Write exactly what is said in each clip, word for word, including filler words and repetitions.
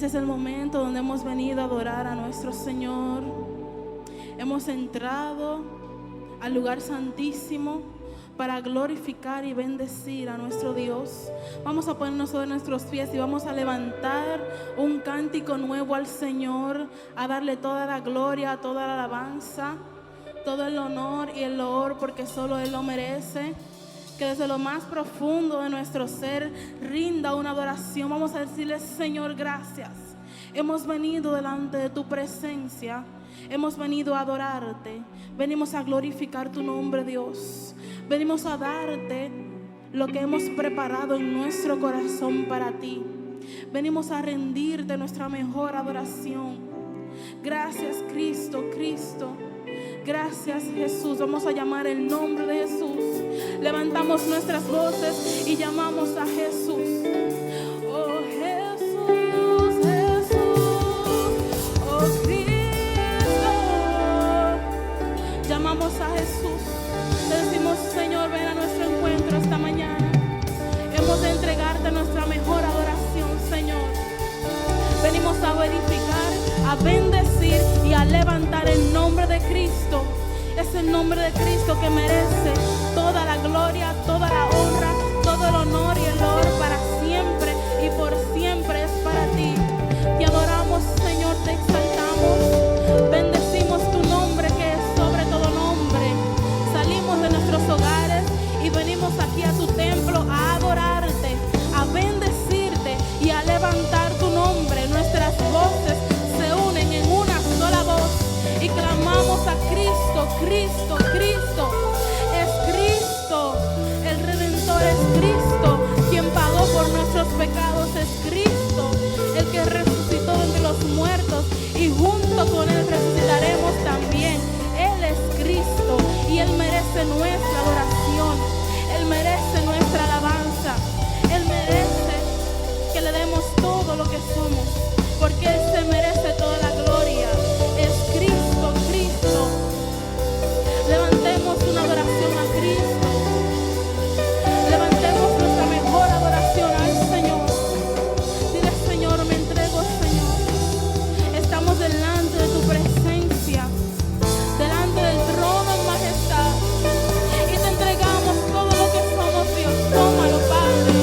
Es el momento donde hemos venido a adorar a nuestro Señor. Hemos entrado al lugar santísimo para glorificar y bendecir a nuestro Dios. Vamos a ponernos sobre nuestros pies y vamos a levantar un cántico nuevo al Señor, a darle toda la gloria, toda la alabanza, todo el honor y el loor, porque solo Él lo merece. Que desde lo más profundo de nuestro ser rinda una adoración. Vamos a decirle: "Señor, gracias. Hemos venido delante de tu presencia. Hemos venido a adorarte. Venimos a glorificar tu nombre, Dios. Venimos a darte lo que hemos preparado en nuestro corazón para ti. Venimos a rendirte nuestra mejor adoración. Gracias, Cristo, Cristo. Gracias, Jesús." Vamos a llamar el nombre de Jesús. Levantamos nuestras voces y llamamos a Jesús. Oh, Jesús, Jesús, oh, Cristo. Llamamos a Jesús. Le decimos: "Señor, ven a nuestro encuentro esta mañana. Hemos de entregarte nuestra mejor adoración, Señor. Venimos a glorificar, a bendecir y a levantar el nombre de Cristo." Es el nombre de Cristo que merece toda la gloria, toda la honra, todo el honor y el loor para siempre y por siempre es para ti. Te adoramos, Señor, te exaltamos, bendecimos tu nombre que es sobre todo nombre. Salimos de nuestros hogares y venimos aquí a tu templo a adorarte, a bendecirte y a levantar tu nombre. Nuestras voces se unen en una sola voz y clamamos a Cristo, Cristo, Cristo. Es Cristo, el Redentor es Cristo, quien pagó por nuestros pecados es Cristo, el que resucitó de entre los muertos y junto con Él resucitaremos también. Él es Cristo y Él merece nuestra adoración. Él merece nuestra alabanza. Él merece que le demos todo lo que somos, porque Él se merece toda la gloria. Es Cristo, Cristo. Levantemos una adoración a Cristo. Levantemos nuestra mejor adoración al Señor. Dile: "Señor, me entrego, Señor. Estamos delante de tu presencia, delante del trono en majestad, y te entregamos todo lo que somos, Dios. Tómalo, Padre.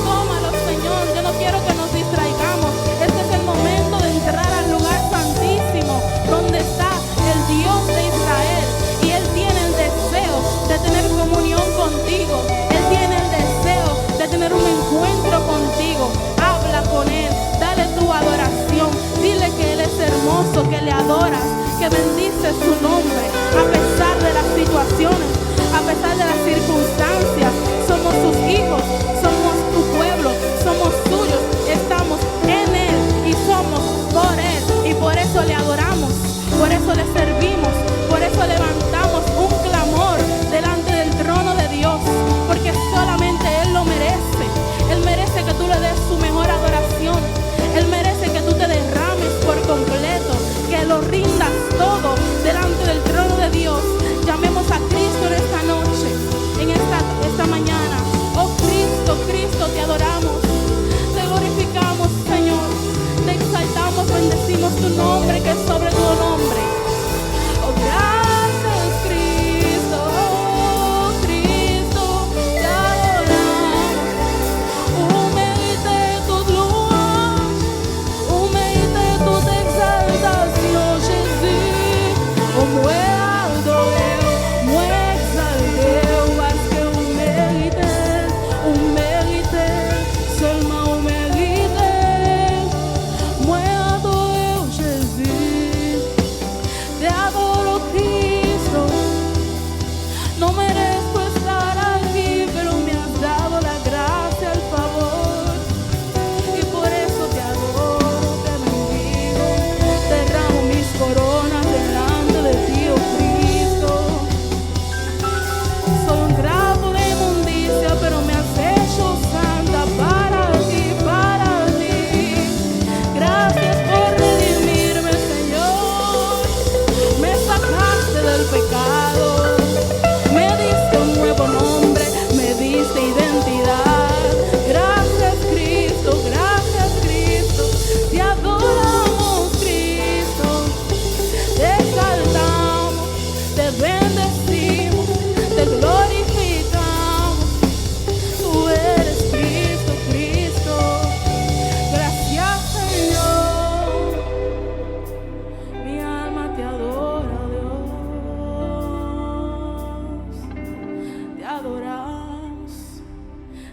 Tómalo, Señor. Yo no quiero que nos distraigamos. Este es el momento de entrar al lugar santísimo, donde está el Dios de Israel, y Él tiene el deseo de tener comunión contigo. Él tiene el deseo de tener un encuentro contigo. Habla con Él, dale tu adoración. Dile que Él es hermoso, que le adoras, que bendices su nombre, a pesar de las situaciones, a pesar de las circunstancias. Somos sus hijos, somos tu pueblo, somos suyos, estamos en Él y somos por Él, y por eso le adoramos. Por eso le servimos, por eso levantamos un clamor delante del trono de Dios, porque solamente Él lo merece. Él merece que tú le des su mejor adoración. Él merece que tú te derrames por completo, que lo rindas todo delante del trono de Dios. Llamemos a Cristo en esta noche, en esta, esta mañana. Oh Cristo, Cristo, te adoramos, te glorificamos, Señor. Te exaltamos, bendecimos tu nombre que es sobre todo nombre. Oh, gracias, Cristo, oh, Cristo, te adoramos. Ou merite tout lwanj, ou merite tout egzaltasyon, Jezi. Oh, mwen adore w, mwen egzalte w, paske ou merite, ou merite, sèlman ou merite. Mwen adore w, Jezi.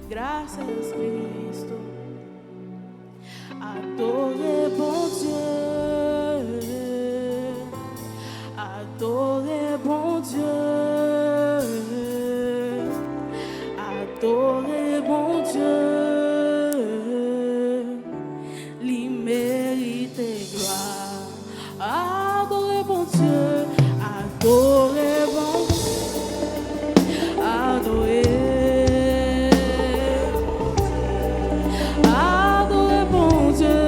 Gracias, Cristo. Adore Bondye. Adore Bondye. Adore Bondye. Li merite glwa. Adore Bondye, adore Bondye, adore. Adore Bondye,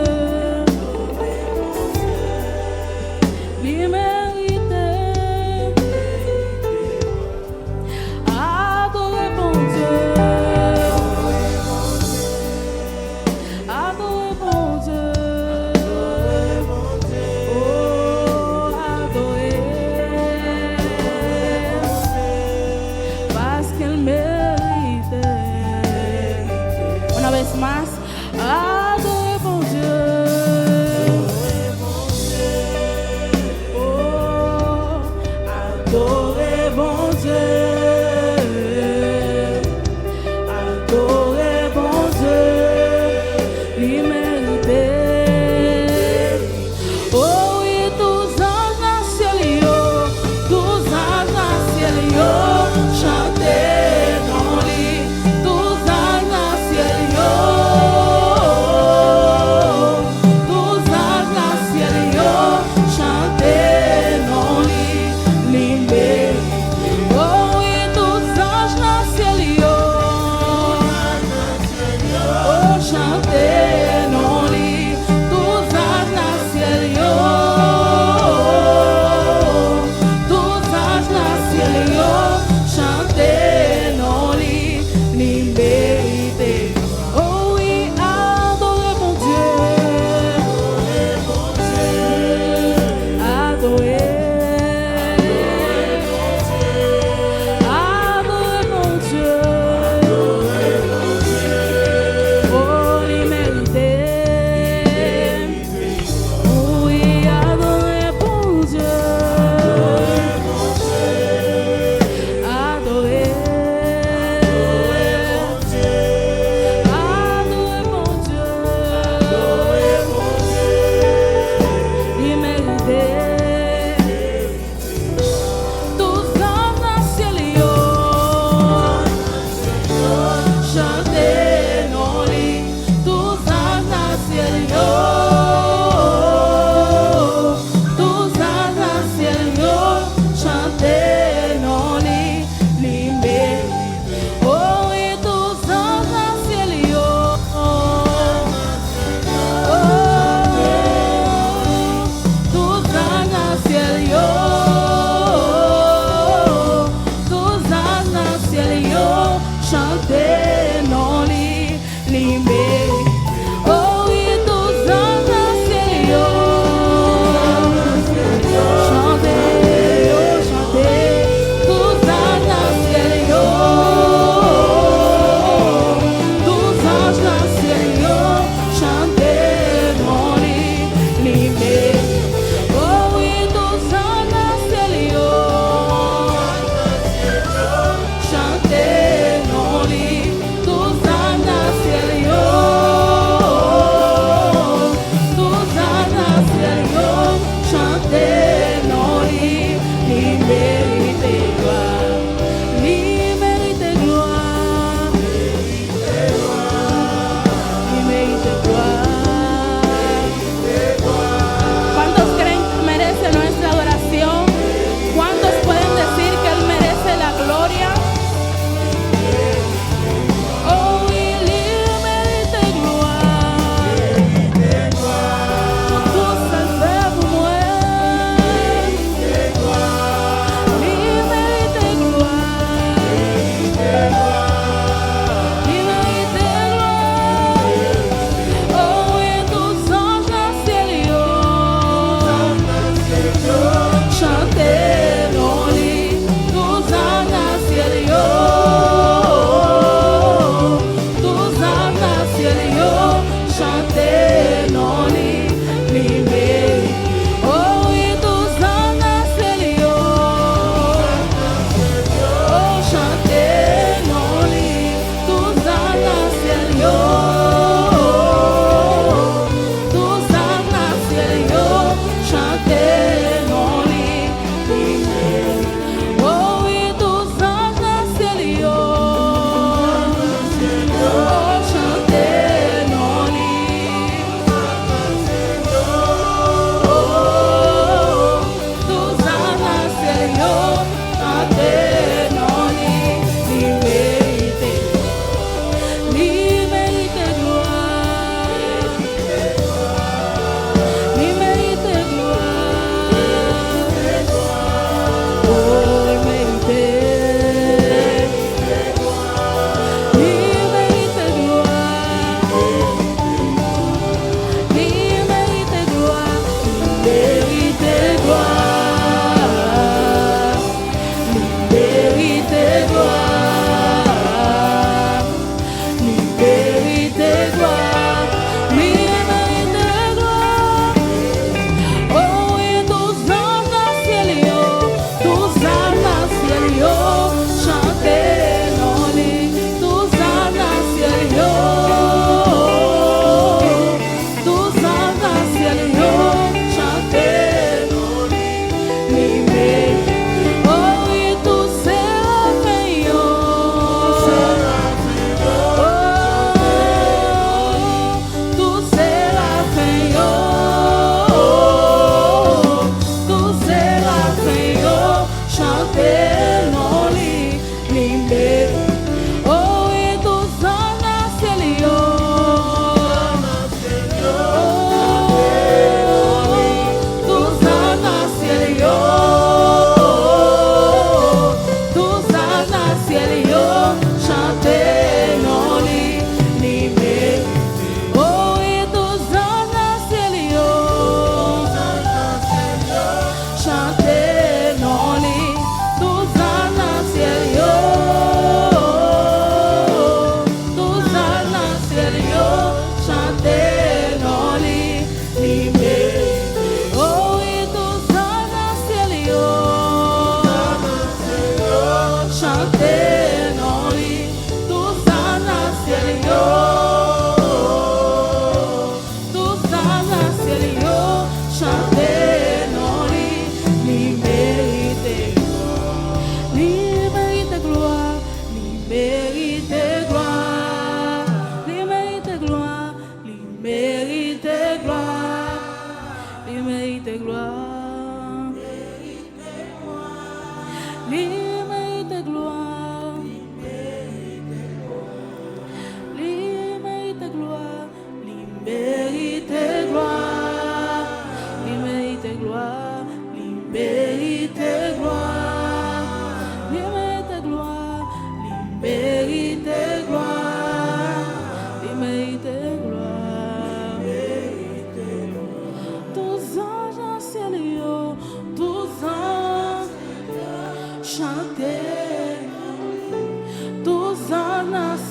li merite. Adore Bondye. Adore Bondye. Oh, adore. Paske l merite. Una vez más, adore Bondye. Oh, adore Bondye. Adore Bondye, li merite. O wi, tout zanj nan syèl yo, tout zanj nan syèl yo, chante non li. Tout zanj nan syèl yo,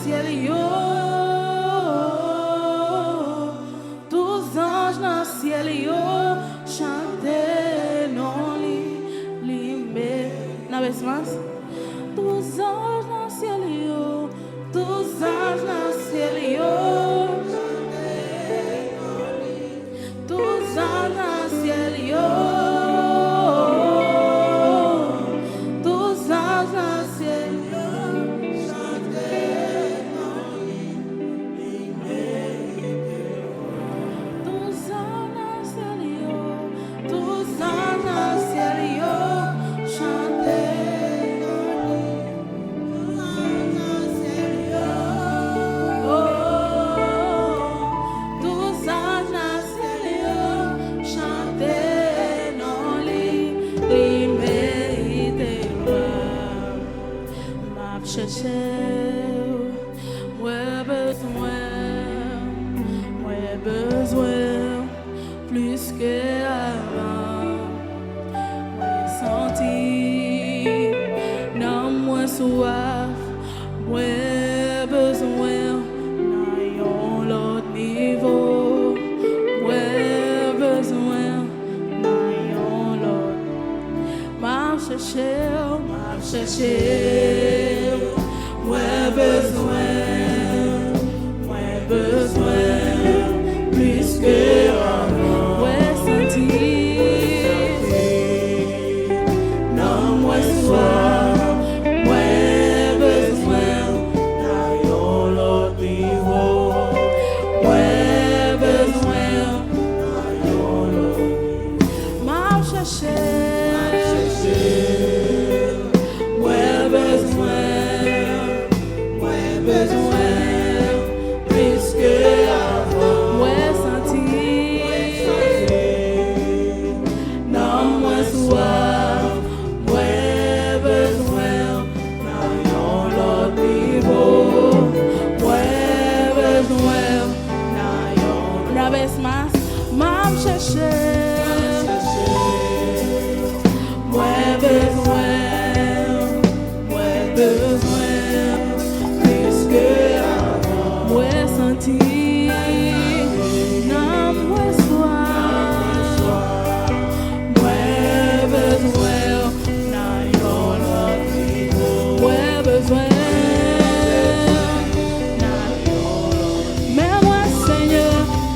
syèl yo, tout zanj nan syèl yo chante non li, li me-, nan bezmans. Tout zanj nan syèl yo, tout zanj nan syèl yo, tout zanj nan syèl yo, tout zanj nan syèl yo, chante non li, li merite glwa. Tout zanj nan syèl yo, tout zanj nan syèl yo, chante non li. Tout zanj nan syèl yo, oh, tout zanj nan syèl yo, chante non li, li merite glwa. M ap chèche w, mwen bezwen w, mwen bezwen w plis ke avan. Mwen santi nanm mwen swaf, mwen bezwen w nan yon lòt nivo. Mwen bezwen w nan yon lòt. M ap chèche w, m ap chèche w. Mwen bezwen w, mwen bezwen w plis ke avan. Mwen santi nan mwen swaf, mwen bezwen w nan yon lòt nivo. Mwen bezwen w nan yon lòt nivo. M ap chèche, mwen bezwen, mwen bezwen plis ke avan. Mwen santi nanm mwen swaf, mwen bezwen nan yon lòt nivo. Mwen bezwen nan yon lòt. Nan bezmans, m ap chèche. Mwen bezwen, mwen bezwen plis ke avan. Mwen santi nanm mwen swaf. Mwen bezwen w nan yon lòt nivo. Mwen bezwen w nan yon lòt. Men mwen, Senyè,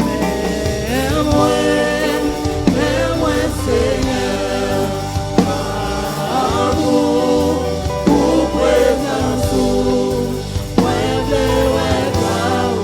men mwen, men mwen, Senyè. Pou prezans ou, mwen vle wè glwa ou.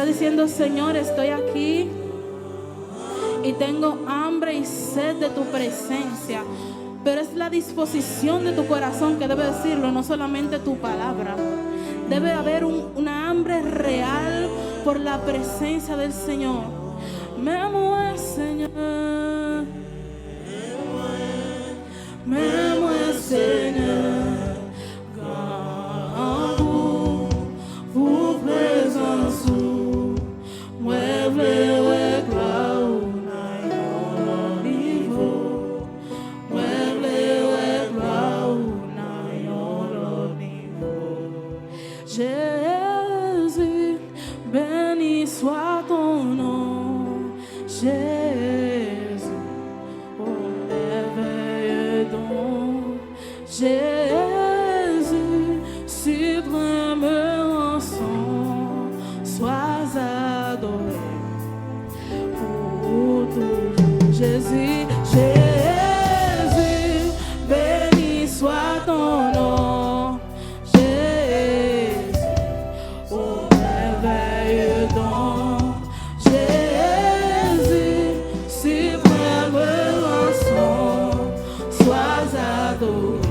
Diciendo, Señor, estoy aquí y tengo hambre y sed de tu presencia. Pero es la disposición de tu corazón que debe decirlo, no solamente tu palabra. Debe haber un- una hambre real por la presencia del Señor. Men mwen, Senyè. Men mwen, Senyè. Gran anmou pou prezans ou. Mwen vle wè glwa ou nan yon lòt nivo. Mwen vle wè glwa ou nan yon lòt nivo. Jésus, béni soit ton nom. Jésus, ô merveilleux don. Jésus, suprême rançon, sois adoré pour toujours. Jésus, Jésus, béni soit ton nom. Jésus, ô merveilleux don. Jésus, suprême rançon, sois adoré.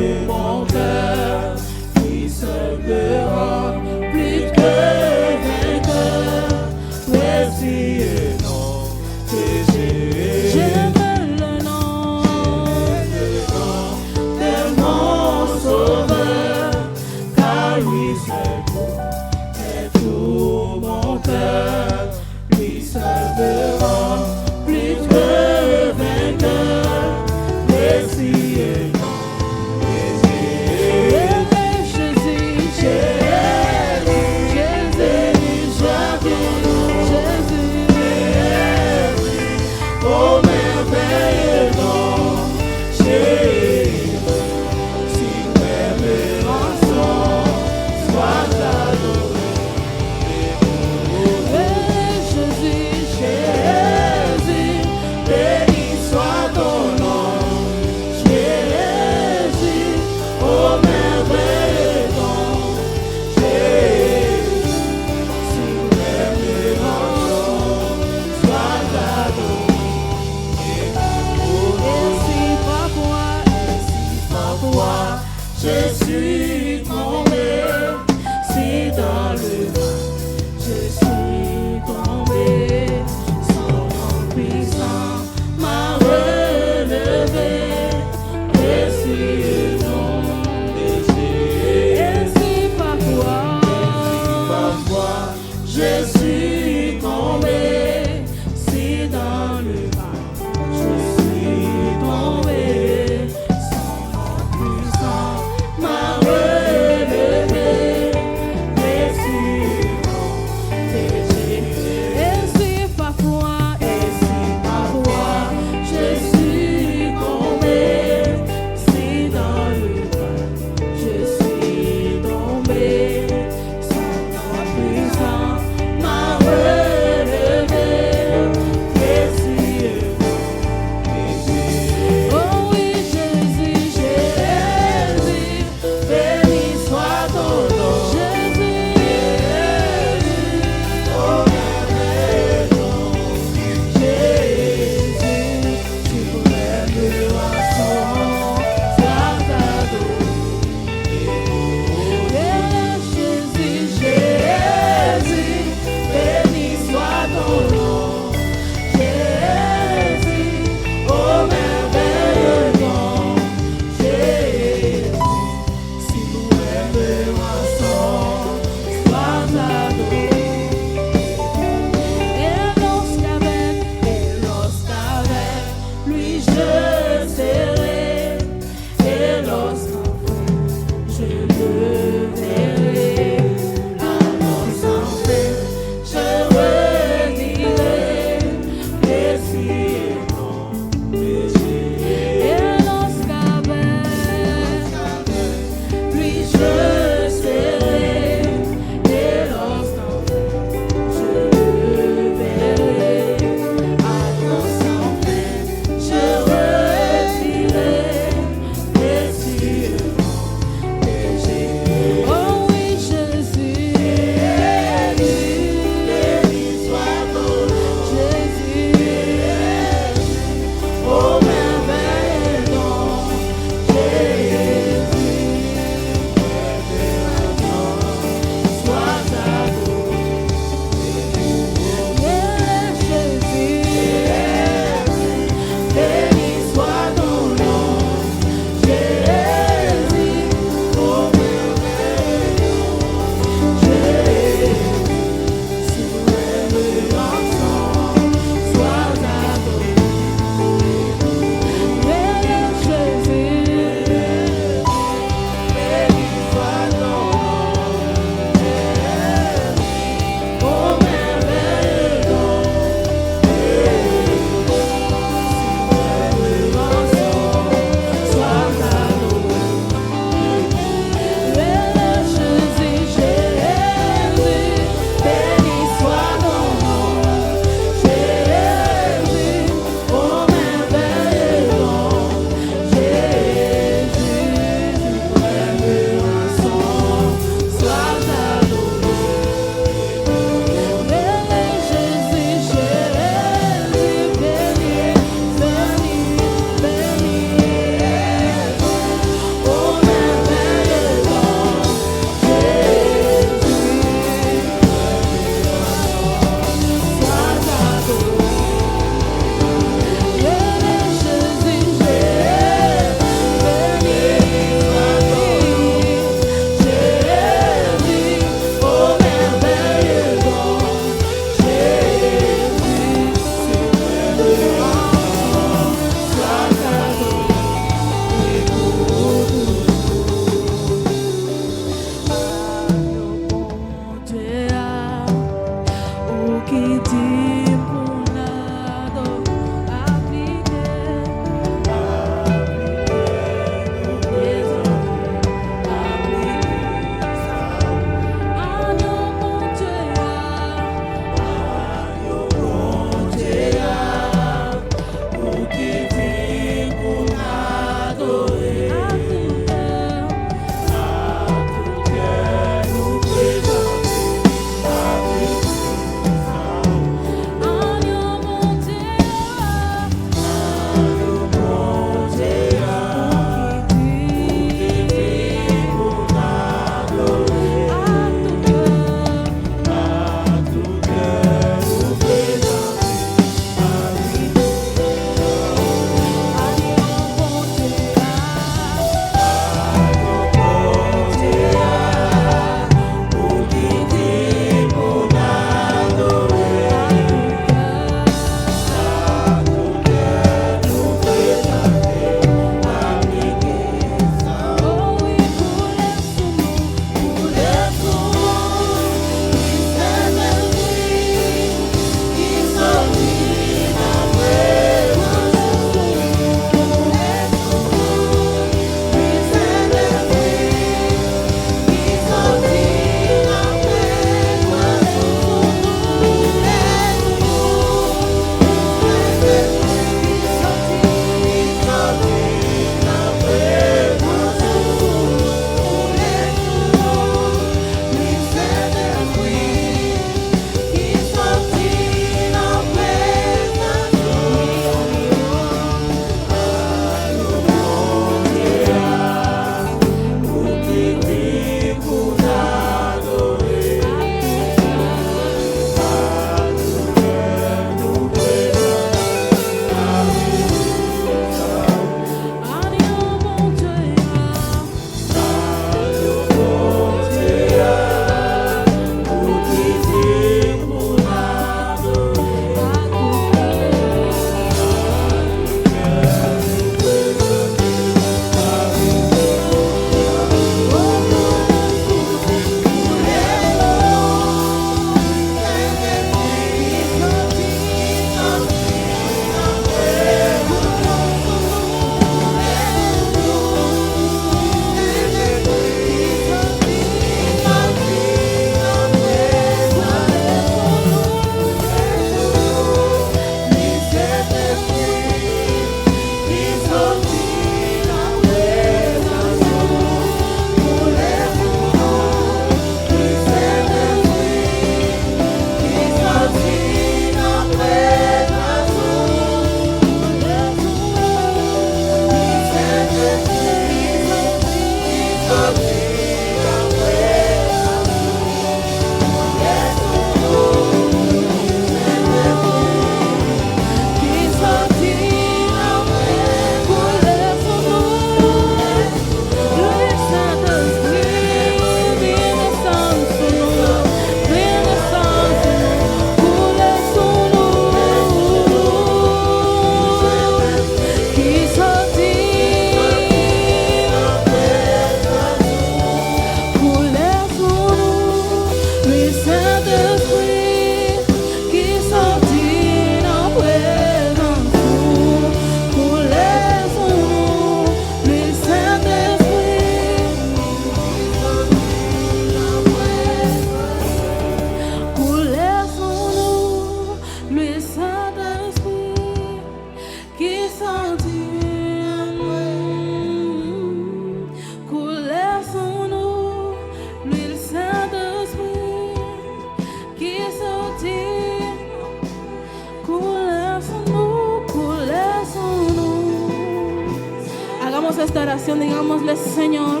Esta oración, digámosle: Señor,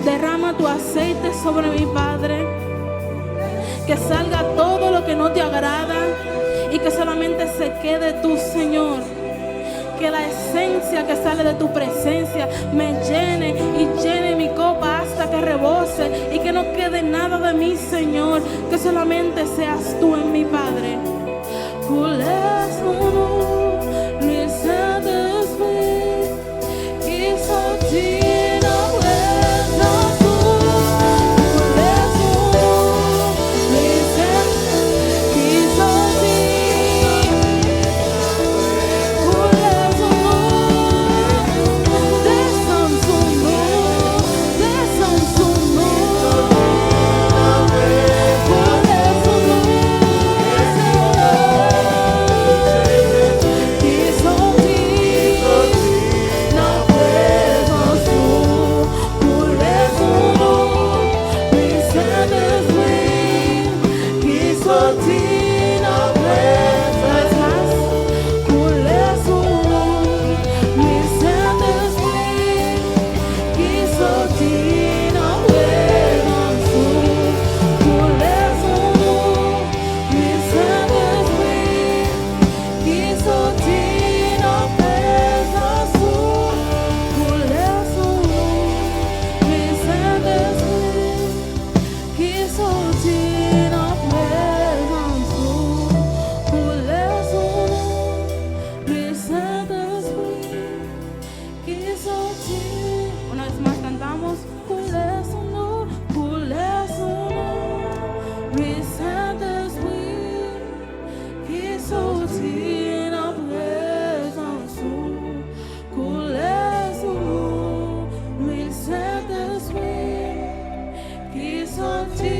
derrama tu aceite sobre mi Padre, que salga todo lo que no te agrada y que solamente se quede tú, Señor. Que la esencia que sale de tu presencia me llene y llene mi copa hasta que rebose y que no quede nada de mí, Señor, que solamente seas tú en mi Padre. Koule sou nou, Lespri Sentespri, ki soti nan prezans ou. Koule sou nou, Lespri Sentespri, ki soti. Koule sou nou, desann sou nou, desann sou nou. Koule sou nou, Senyè, ki soti nan prezans ou. Koule sou nou, Lespri Sentespri, ki soti nan prezans ou. Koule sou nou, Lespri Sentespri, ki soti nan prezans ou. Koule sou nou, Lespri Sentespri, ki soti nan prezans ou. Koule sou nou, Lespri Sentespri, ki soti nan prezans ou. Koule sou nou, Lespri Sentespri, ki soti. Una vez más cantamos. Koule sou nou, koule sou nou, Lespri Sentespri, ki soti nan prezans ou. Koule sou nou, Lespri Sentespri, ki soti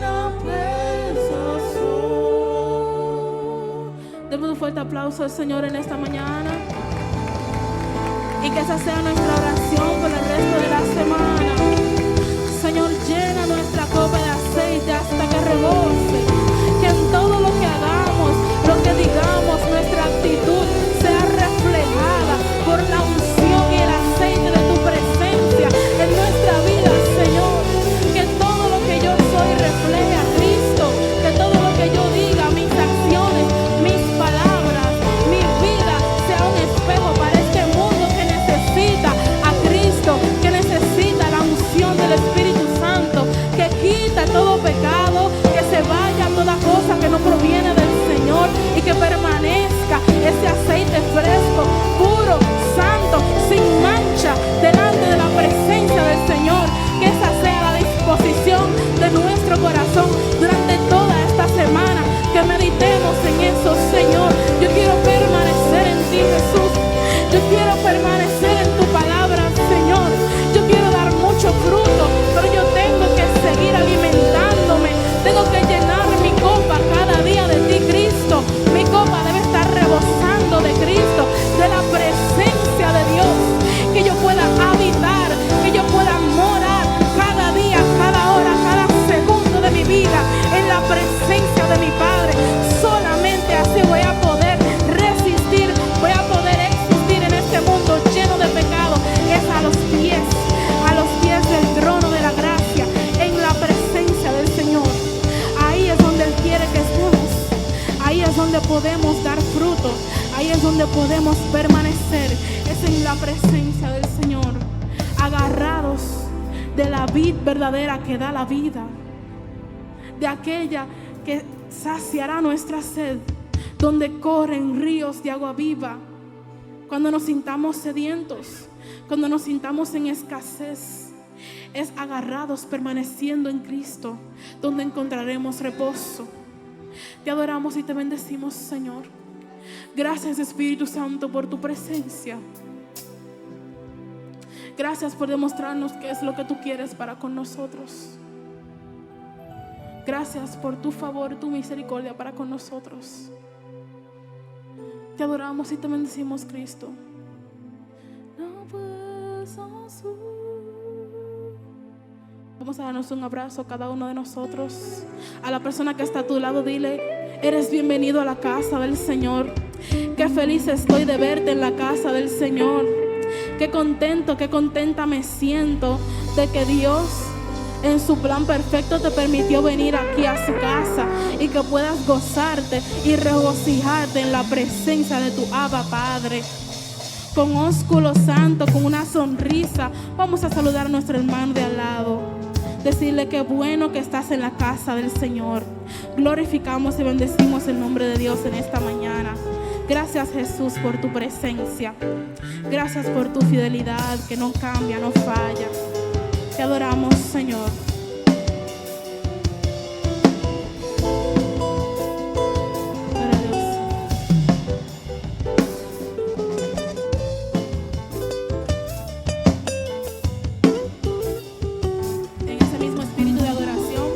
nan prezans ou. Demos un fuerte aplauso al Señor en esta mañana. Y que esa sea nuestra oración por el resto de la semana. Señor, llena nuestra copa de aceite hasta que rebose. Que en todo lo que hagamos, lo que digamos, nuestra actitud sea reflejada por la unción y el aceite de tu presencia en nuestra vida, Señor. Que todo lo que yo soy refleje a Cristo. Que todo lo que yo diga, mis acciones, mis palabras, mi vida sea un espejo para este mundo que necesita a Cristo, que necesita la unción del Espíritu Santo, que quita todo pecado, que se vaya toda cosa que no proviene del Señor y que permanezca ese aceite fresco, puro, santo, sin mancha, delante de la presencia del Señor. Que esa sea la disposición de nuestro corazón durante toda esta semana. Que meditemos en eso, Señor. Yo quiero permanecer en ti, Jesús. Yo quiero permanecer en tu palabra, Señor. Yo quiero dar mucho fruto, pero yo tengo que seguir alimentándome. Tengo que llenar mi copa cada día de ti, Cristo. Mi copa debe estar rebosando de Cristo, de la presencia de Dios, que yo pueda habitar, que yo pueda morar cada día, cada hora, cada segundo de mi vida en la presencia de mi Padre. Solamente así voy a poder resistir, voy a poder existir en este mundo lleno de pecado. Es a los pies, a los pies del trono de la gracia, en la presencia del Señor. Ahí es donde Él quiere que estemos. Ahí es donde podemos dar fruto. Ahí es donde podemos permanecer. Es en la presencia del Señor, agarrados de la vid verdadera que da la vida, de aquella que saciará nuestra sed, donde corren ríos de agua viva. Cuando nos sintamos sedientos, cuando nos sintamos en escasez, es agarrados permaneciendo en Cristo, donde encontraremos reposo. Te adoramos y te bendecimos, Señor. Gracias, Espíritu Santo, por tu presencia. Gracias por demostrarnos qué es lo que tú quieres para con nosotros. Gracias por tu favor, tu misericordia para con nosotros. Te adoramos y te bendecimos, Cristo. Nan prezans ou. Vamos a darnos un abrazo cada uno de nosotros. A la persona que está a tu lado, dile: "Eres bienvenido a la casa del Señor. Qué feliz estoy de verte en la casa del Señor. Qué contento, qué contenta me siento de que Dios en su plan perfecto te permitió venir aquí a su casa y que puedas gozarte y regocijarte en la presencia de tu Abba Padre. Con ósculo santo, con una sonrisa, vamos a saludar a nuestro hermano de al lado. Decirle qué bueno que estás en la casa del Señor. Glorificamos y bendecimos el nombre de Dios en esta mañana. Gracias, Jesús, por tu presencia. Gracias por tu fidelidad que no cambia, no falla. Te adoramos, Señor. Gloria a Dios. En ese mismo espíritu de adoración,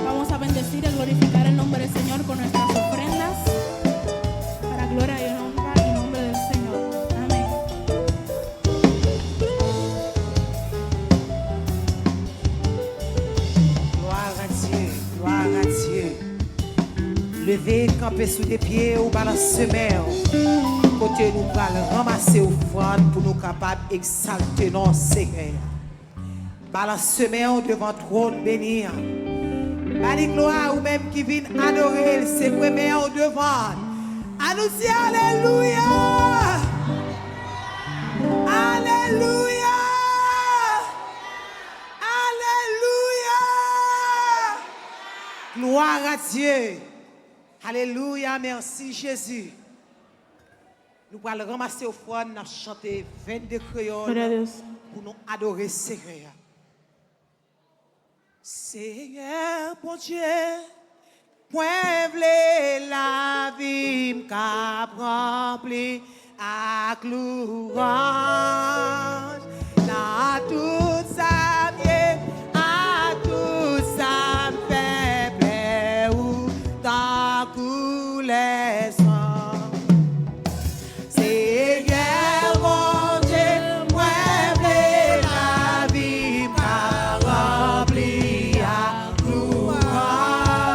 vamos a bendecir y glorificar el nombre del Señor con nuestras ofrendas, para gloria y honra y nombre del Señor. Amén. Glwa a Dye, glwa a Dye. Leve kanpe sou de pye w, balanse men w. Kote nou pral ranmase ofrann pou nou kapab egzalte non Senyè a. Balanse men w devan twòn beni an. Ba li glwa ou menm ki vin adore l, sekwe men w devan l. An nou di alelouya! Alelouya! Alelouya! Gloire à Dieu! Alelouya, mèsi Jezi. Nou pral ranmase ofrann, n ap chante vennde kreyòl pou nou adore Senyè a. Senyè Bondye, mwen vle lavi m k ap ranpli ak louwanj. Nan tout sa m ye, ak tout sa m fè, plè ou tankou lèzanj. Senyè Bondye, mwen vle lavi m ka ranpli ak louwanj.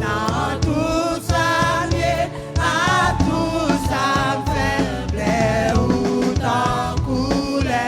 Nan tout sa m ye, ak tout sa m fè, plè ou tankou lè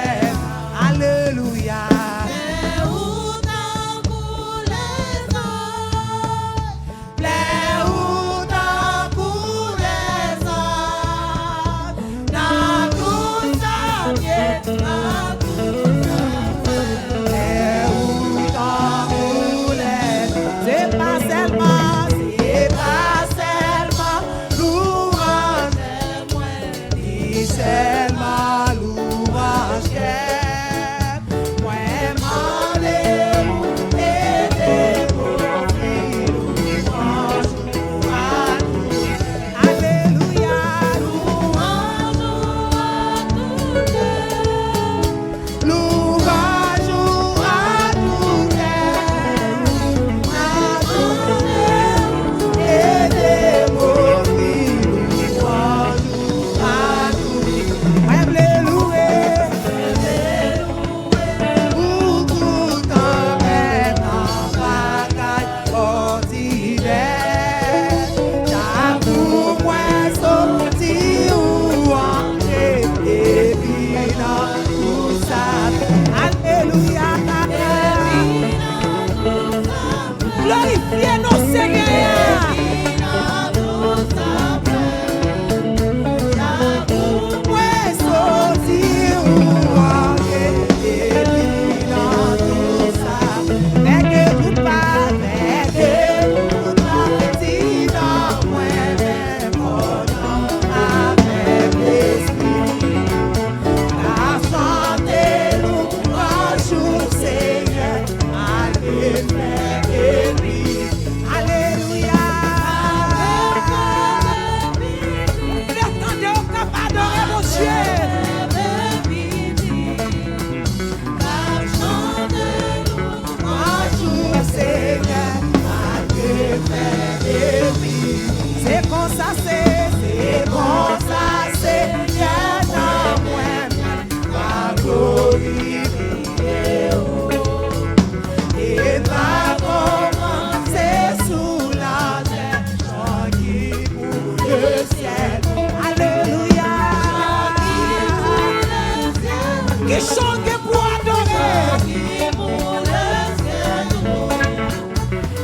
Sa w gen pou adore.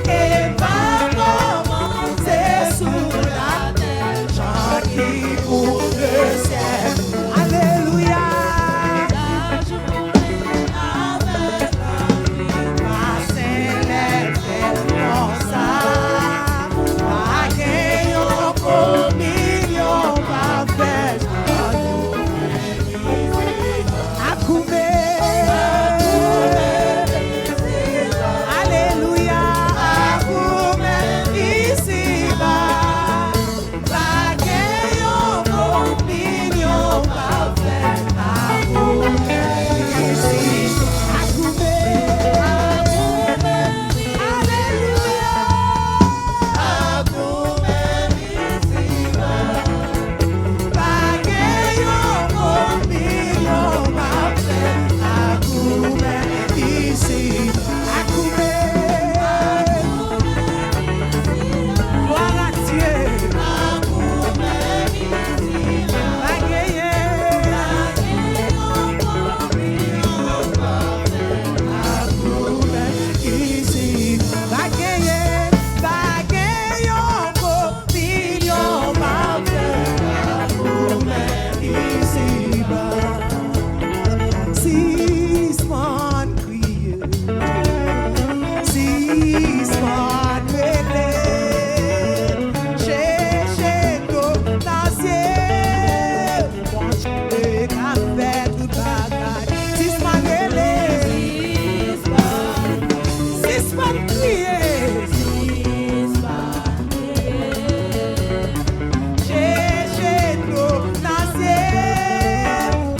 E pa kòmanse sou latè, jan ki pou desyèl. Alelouya. Lajounen avèk lannwit, pa selèl fèt konsa. Pa gen yon kominyon pafè. Ak ou menm. Alelouya, ak ou menm isiba. Pa gen yon kominyon pafè. Ak ou menm isi, ak ou menm. Alelouya, ak ou menm. Pa gen yon kominyon m ap fè ak ou menm isi, ak ou menm. Glwa a Dye. Pa genyen. Ak ou menm isi, pa genyen, pa gen yon kominyon m ap fè ak ou menm isiba. Sispann kriye, sispann rele, chèche dlo nan zye. Bondye ka fè tout bagay. Sispann rele. Sispann kriye. Chèche dlo nan zye.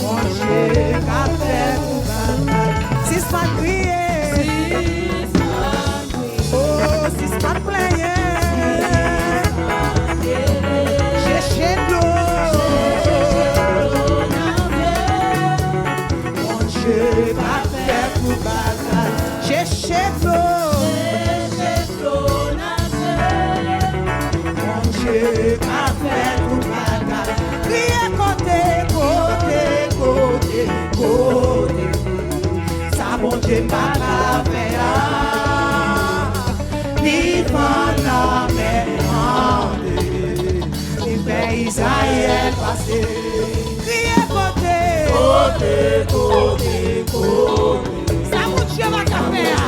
Bondye ka fè tout bagay. Sispann kriye. Oh, sispann plenyen. Chèche dlo. Bondye ka fè tout bagay. Chèche dlo. Bondye ka fè tout bagay. Kriye kote, kote, kote, kote. Sa Bondye pa ka fè a, li fann lanmè an de, li fè Izrayèl pase. Kriye kote, kote, kote, kote. Sa Bondye pa ka fè a.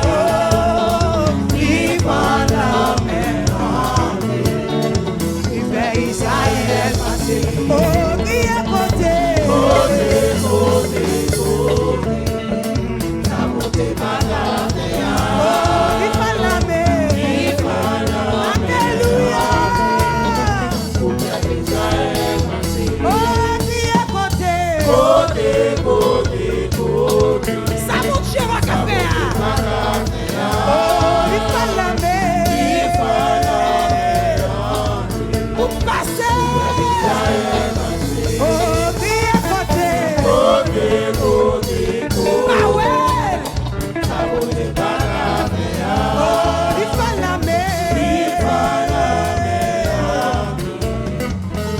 Oh, li fann lanmè an de. Li fè Izrayèl pase. Oh, kriye kote. Kote, kote, kote. Sa Bondye pa ka fè a. Oh, li fann lanmè. Li fann lanmè. Alelouya. Pou fè Izrayèl pase. Oh, kriye kote. Kote, kote, kote. Sa Bondye pa ka fè a. Oh, li fann lanmè. Li fann lanmè. Pou pase. Oh, kriye kote. Kote, kote, kote. Awe. Sa Bondye pa ka fè a. Oh, li fann lanmè. Li fann lanmè.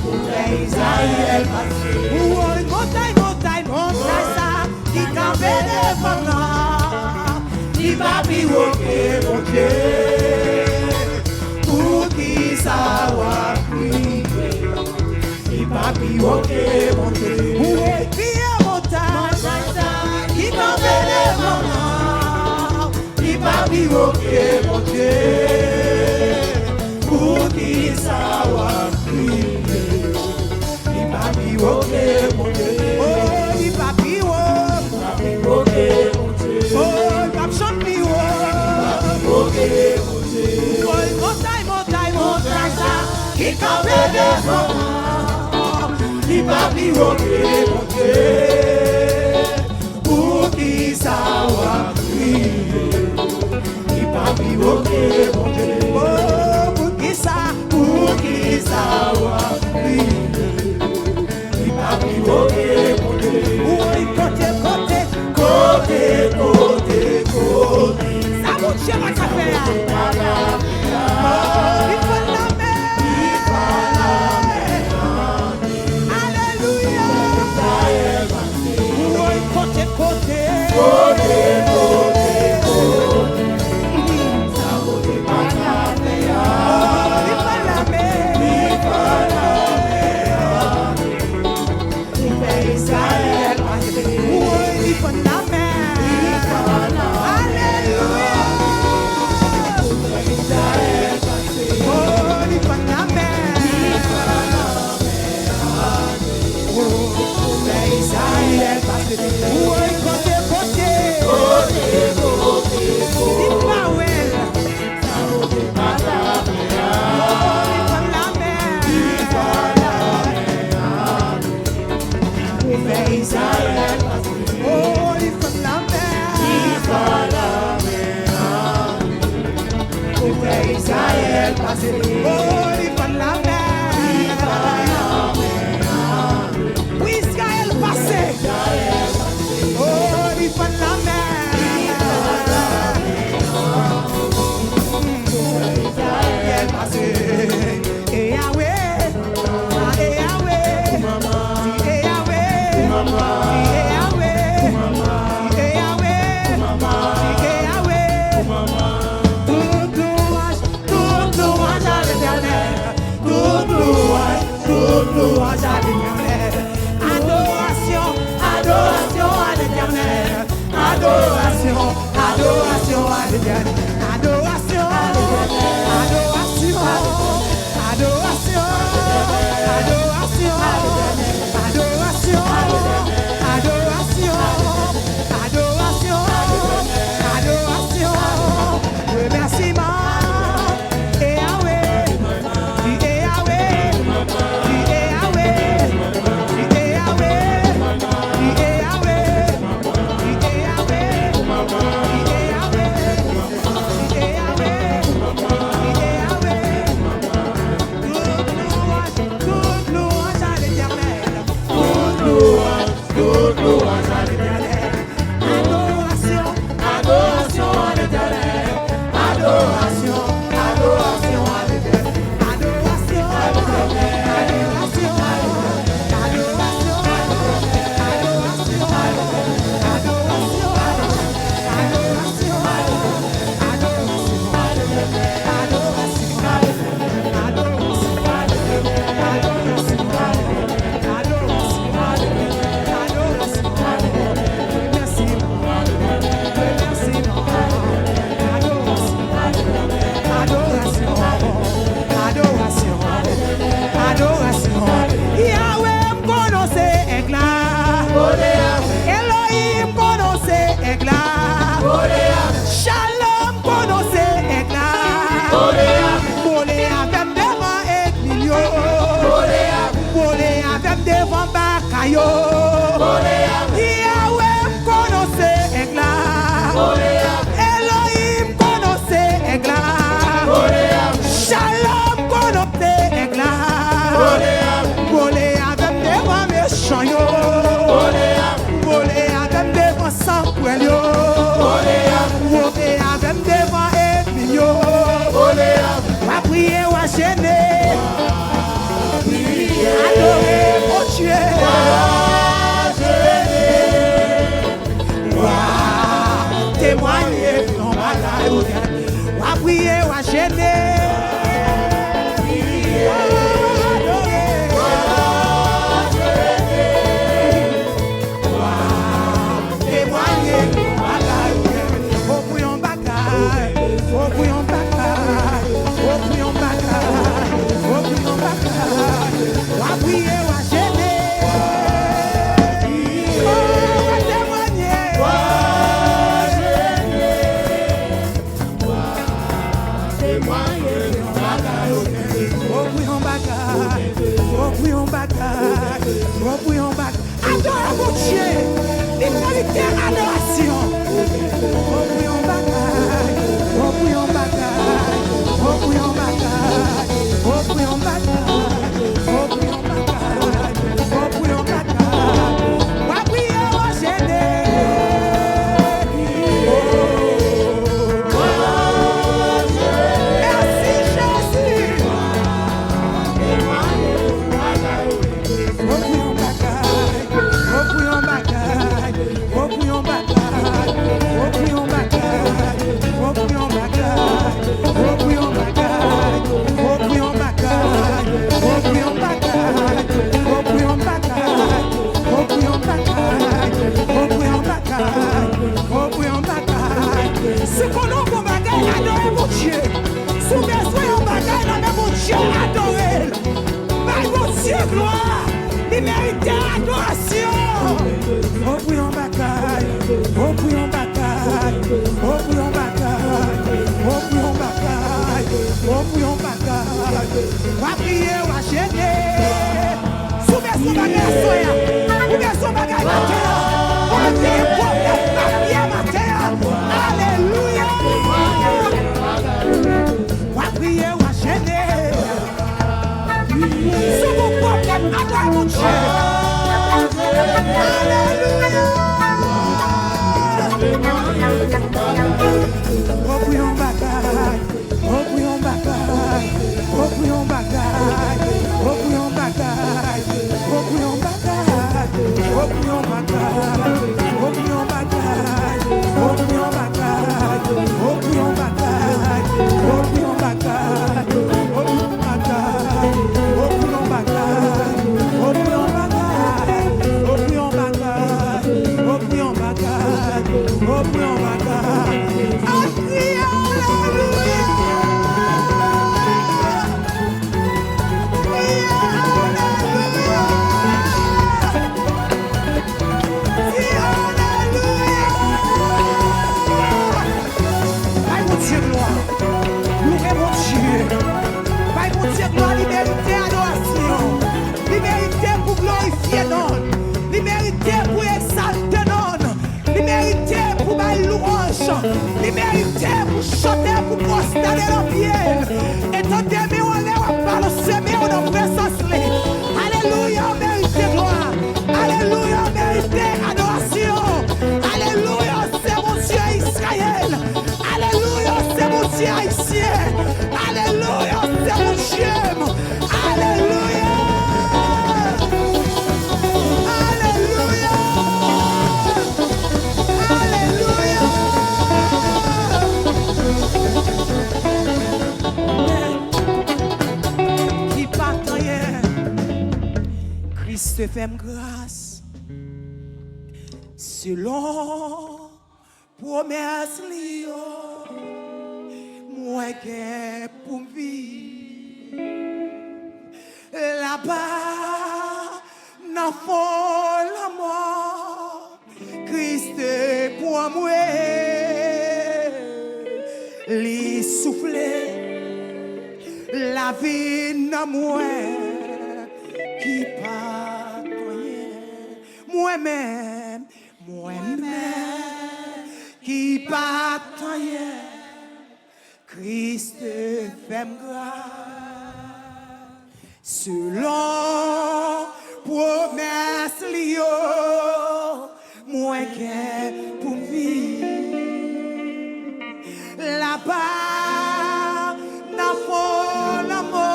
Pou fè Izrayèl pase. Woy, montay, montay, montay sa ki kanpe devan m nan, li pa pi wo ke Bondye. Poukisa w ap kriye? Li pa pi wo ke Bondye. Woy, kriye montay, montay sa ki kanpe devan m nan, li pa pi wo ke Bondye. Poukisa w ap kriye? Li pa pi wo ke Bondye. Oh, li pa pi wo. Li pa pi wo ke Bondye. Oh, li p ap janm pi wo. Li pa pi wo ke Bondye. Woy, montay, montay, montay sa ki kanpe devan. Li pa pi wo ke Bondye. Poukisa w ap kriye? Li pa pi wo ke Bondye. Oh, poukisa? Poukisa w ap kriye? Li pa pi wo ke Bondye. Woy, kote, kote, kote, kote, kote. Sa Bondye pa ka fè a. Oh, li fann lanmè. Li fann lanmè. Alelouya. Adorasyon, adorasyon a Letènèl. Adorasyon, adorasyon a Letènèl. Adorasyon, adorasyon, adorasyon, adorasyon, adorasyon, adorasyon, adorasyon, adorasyon, remèsiman. E Yahweh, di e Yahweh, di e Yahweh, di e Yahweh, di e Yahweh, di e Yahweh, di e Yahweh, di e Yahweh, di e Yahweh. Tout louanj, tout louanj a Letènèl. Tout louanj, tout louanj a Letènèl. Adorasyon, adorasyon a Letènèl. Adorasyon, adorasyon a Letènèl. Adorasyon, adorasyon, adorasyon, adorasyon, adorasyon, adorasyon, adorasyon. Yahweh, m konnen w se èg la. Elohim, m konnen w se èg la. Shalom, m konnen w se èg la. Vole avè m devan ènmi yo. Vole avè m devan baka yo. Yahweh, m konnen w se èg la. Elohim, m konnen w se èg la. Shalom, m konnen w se èg la. Vole avè m devan mechan yo. Vole avè m devan sankwèl yo. Vole avè m devan ènmi yo. W ap priye, w ap jene. Adore Bondye. W ap temwanye yon bagay ou gen. W ap priye, w ap jene. W ap adore. W ap temwanye yon bagay ou gen. Ofri yon bagay. Ofri yon bagay. Ofri yon bagay. Ofri yon bagay. W ap priye, w ap jene. Oh, w ap temwanye. Ofri yon bagay, ofri yon bagay, ofri yon bagay. Adore Bondye, li merite adorasyon. Ofri yon bagay, ofri yon bagay, ofri yon bagay, ofri yon bagay, ofri yon bagay. Ofri yon bagay. W ap priye, w ap jene. Mèsi, Jezi. Ofri yon bagay. Ofri yon bagay. Ofri yon bagay. Ofri yon bagay. Ofri yon bagay. Si w konnen yon bon bagay, adore Bondye. Si w bezwen yon bagay nan men Bondye, adore l. Bay Bondye glwa. Li merite adorasyon. Ofri yon bagay. Ofri yon bagay. Ofri yon bagay. Ofri yon bagay. Ofri yon bagay. W ap priye, w ap jene. Si w bezwen bagay aswè a, ou bezwen bagay maten an, ou gen pwoblèm papye maten an. Alelouya! W ap priye, w ap jene. Si w gen pwoblèm, adore Bondye. Alelouya! Ofri yon bagay. Ofri yon bagay, ofri yon bagay, ofri yon bagay, ofri yon bagay, ofri yon bagay, ofri yon bagay, ofri yon bagay, ofri yon bagay, ofri yon bagay, ofri yon bagay, ofri yon bagay, Tande nan pye l. E tande men w anlè, w ap balanse men w nan prezans li. Alelouya, w merite glwa. Alelouya, w merite adorasyon. Alelouya, se Bondye Izrayèl. Alelouya, se Bondye ayisyen. Alelouya, se Bondye m. Alelouya. Alelouya. Alelouya. Ki pa t anyen. Kris te fè m gras. Selon pwomès li yo, mwen gen pou m viv laba nan fon lanmò. Kris te pran mwen, li soufle lavi nan mwen ki pa t anyen. Mwen menm, mwen menm ki pa t anyen. Kris te fè m gras. Selon pwomès li yo, mwen gen pou m viv laba nan fon lanmò.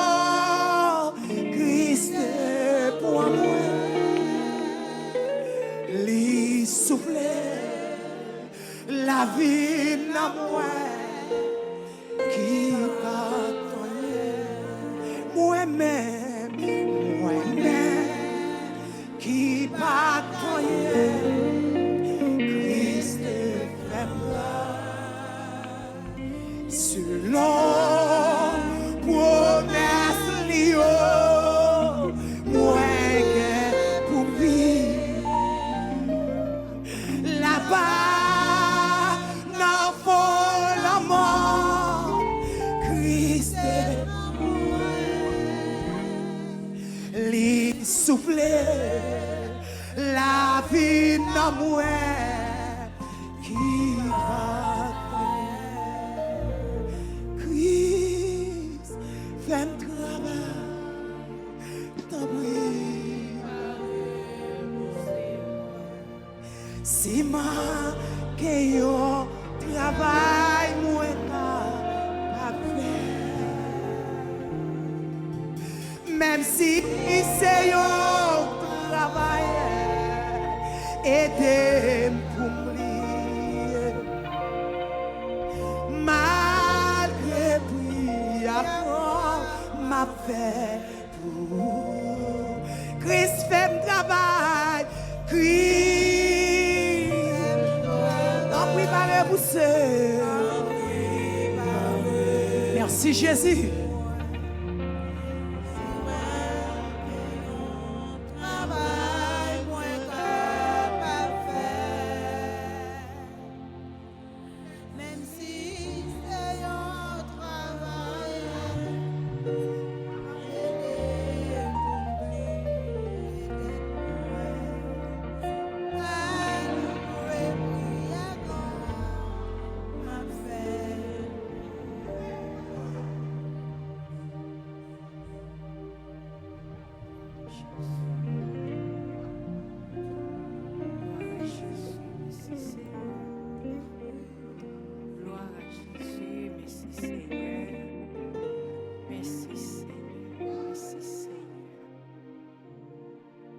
Kris te pran mwen, li soufle lavi nan mwen ki pa t anyen. Mwen menm, mwen menm ki pa t anyen. Kris te fè m gras. Selon pwomès li yo, mwen gen pou m viv laba nan fon lanmò. Kris te li soufle lavi nan mwen ki pa t anyen. Kris fè m travay, tanpri. Si m gen yon travay mwen kapab fè, menm si se yon travay, ede m pou m priye. Malgre priyasyon m ap fè, Kris fè m travay. Kris. Tanpri pa repouse. Mèsi, Jezi. Travay mwen kapab fè. Menm si se yon travay, ede m pou m pliye tèt mwen. Pa nou dwe priye ankò, m ap fè. Glwa a Jezi, mèsi Senyè. Mèsi Senyè, mèsi Senyè.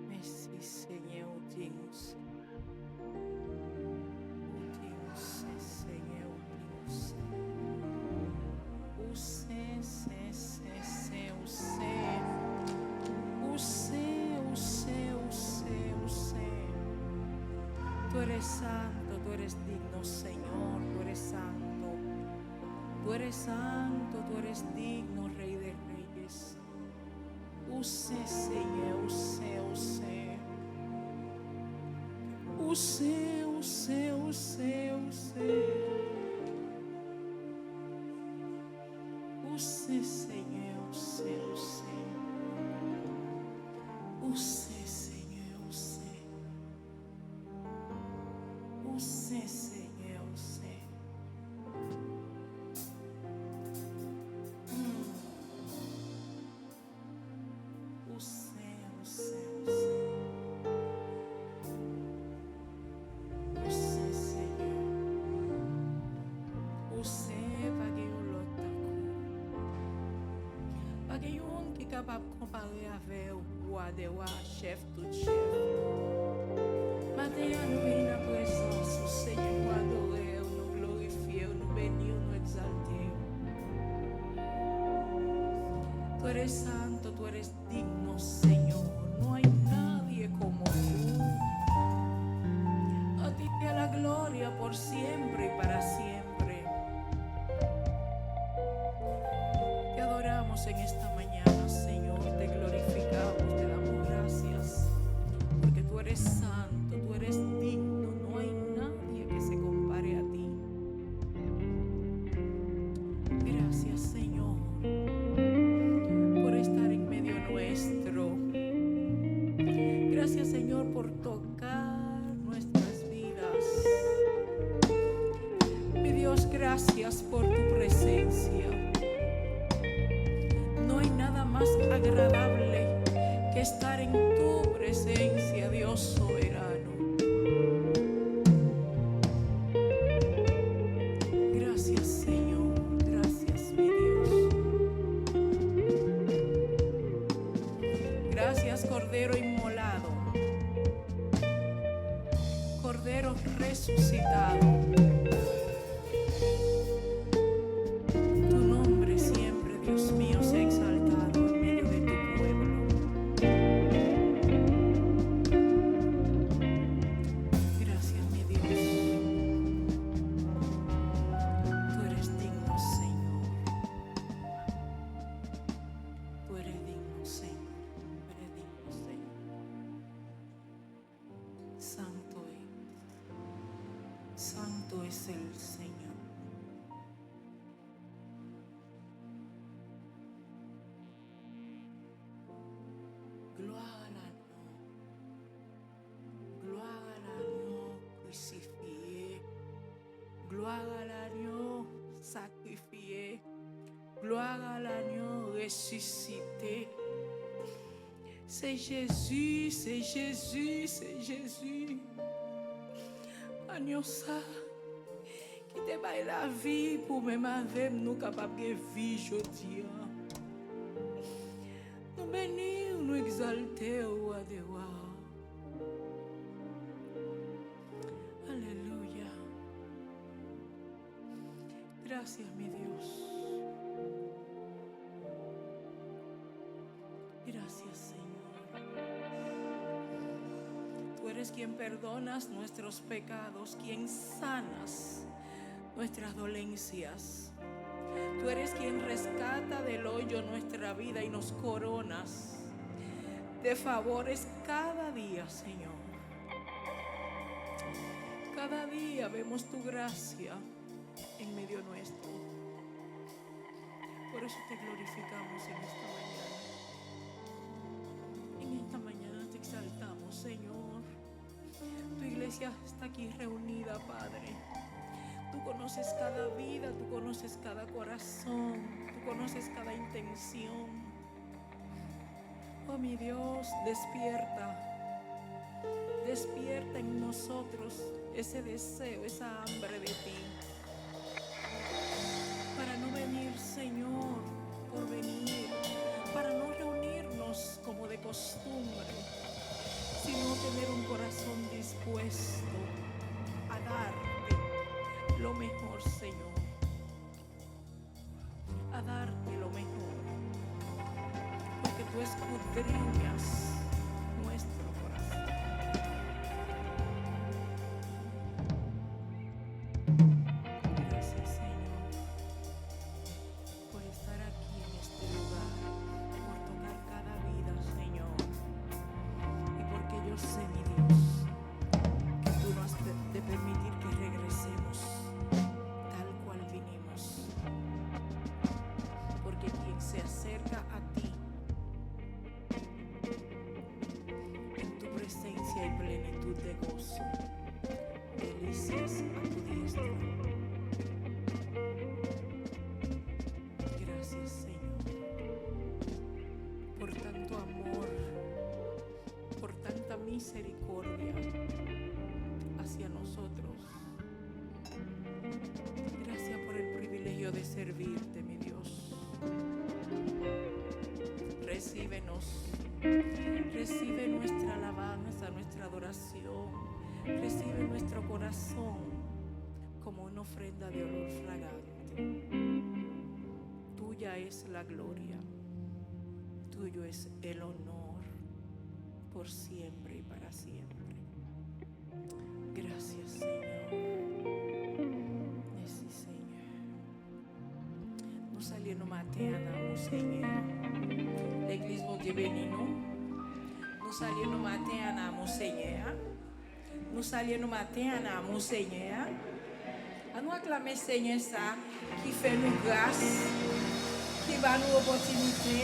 Mèsi Senyè, ou dign, ou sen. Ou dign, ou sen, Senyè, ou dign, ou sen. Ou sen, sen, sen, sen, ou sen. Ou sen, ou sen, ou sen, ou sen. Tú eres santo, tú eres digno, Señor, tú eres santo. Tú eres santo, tú eres digno, Rey de Reyes. Ou sen, Senyè, ou sen, ou sen. Ou sen, ou sen, ou sen, ou sen. Ou sen, Senyè, ou sen, ou sen. Ou sen, Senyè, ou sen. Ou sen, Senyè, ou sen. Pare avè w, Wa dè wa, Chèf tout chèf. Maten an, nou vini nan prezans ou, Senyè, nou adore w, nou glorifye w, nou beni w, nou egzalte w. Tú eres santo, tú eres digno, Señor. No hay nadie como tú. A ti sea la gloria por siempre y para siempre. Te adoramos en esta mañana, Señor, te glorificamos, te damos gracias, porque tú eres santo, tú eres digno, no hay nadie que se compare a ti. Gracias, Señor, por estar en medio nuestro. Gracias, Señor, por tocar nuestras vidas. Mi Dios, gracias por tu presencia. No hay nada más agradable que estar en tu presencia, Dios soberano. Gracias, Señor. Gracias, mi Dios. Gracias, Cordero inmolado. Cordero resucitado. Tu nombre siempre, Dios mío, sea exaltado en medio de tu pueblo. Gracias, mi Dios. Tú eres digno, Señor. Tú eres digno, Señor. Tú eres digno, Señor. Santo es, santo es el Señor. Glwa a lagnon. Glwa a lagnon krisifye. Glwa a lagnon sakrifye. Glwa a lagnon resisite. Se Jezi, se Jezi, se Jezi. Agnon sa ki te bay lavi pou menm avè m nou kapab gen vi jodi a. Nou beni w, nou egzalte w, Wa dè wa. Alelouya. Gracias, mi Dios. Gracias, Señor. Tú eres quien perdonas nuestros pecados, quien sanas nuestras dolencias. Tú eres quien rescata del hoyo nuestra vida y nos coronas de favores cada día, Señor. Cada día vemos tu gracia en medio nuestro. Por eso te glorificamos en esta mañana. En esta mañana te exaltamos, Señor. Tu iglesia está aquí reunida, Padre. Tú conoces cada vida, tú conoces cada corazón, tú conoces cada intención. Oh, mi Dios, despierta. Despierta en nosotros ese deseo, esa hambre de ti. Para no venir, Señor, por venir, para no reunirnos como de costumbre, sino tener un corazón dispuesto a darte lo mejor, Señor. A darte lo mejor, porque tú escudriñas nuestro corazón. Gracias, Señor, por estar aquí en este lugar, por tocar cada vida, Señor. Y porque yo sé, mi Dios, que tú no has de, de permitir que regresemos tal cual vinimos. Porque quien se acerca a ti, en tu presencia hay plenitud de gozo, delicias a tu diestra. Gracias, Señor, por tanto amor, por tanta misericordia hacia nosotros. Gracias por el privilegio de servirte, mi Dios. Recíbenos, Recibe nuestra alabanza, nuestra adoración. Recibe nuestro corazón como una ofrenda de olor fragante. Tuya es la gloria, tuyo es el honor, por siempre y para siempre. Gracias, Señor. Mèsi, Senyè. Nou salye nou maten an nan amou Senyè a. Legliz, Bondye beni nou. Nou salye nou maten an nan amou Senyè a. Nou salye nou maten an nan amou Senyè a. An nou aklame Senyè sa ki fè nou gras, ki ba nou opòtinite.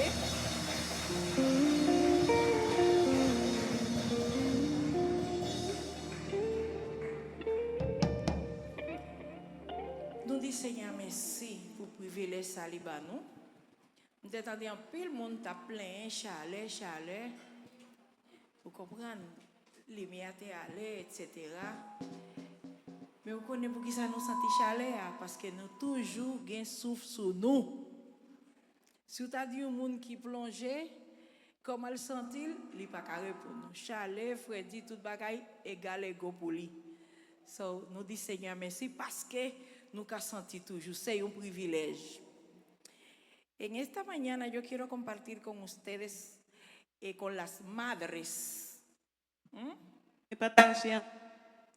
Nou di Senyè a mèsi pou privilèj sa li ba nou. M te tande anpil moun t ap plenyen chalè, chalè. Ou konprann, limyè a te ale, etsetera. Men ou konnen poukisa nou santi chalè a? Paske nou toujou gen souf sou nou. Si w ta di yon moun ki plonje, kòman l santi l, li pa ka reponn ou. Chalè, fredi, tout bagay egal ego pou li. So, nou di Senyè a mèsi paske nou ka santi toujou. Se yon privilèj. En esta mañana yo quiero compartir con ustedes, eh, con las madres. ¿Mm? E pataje ak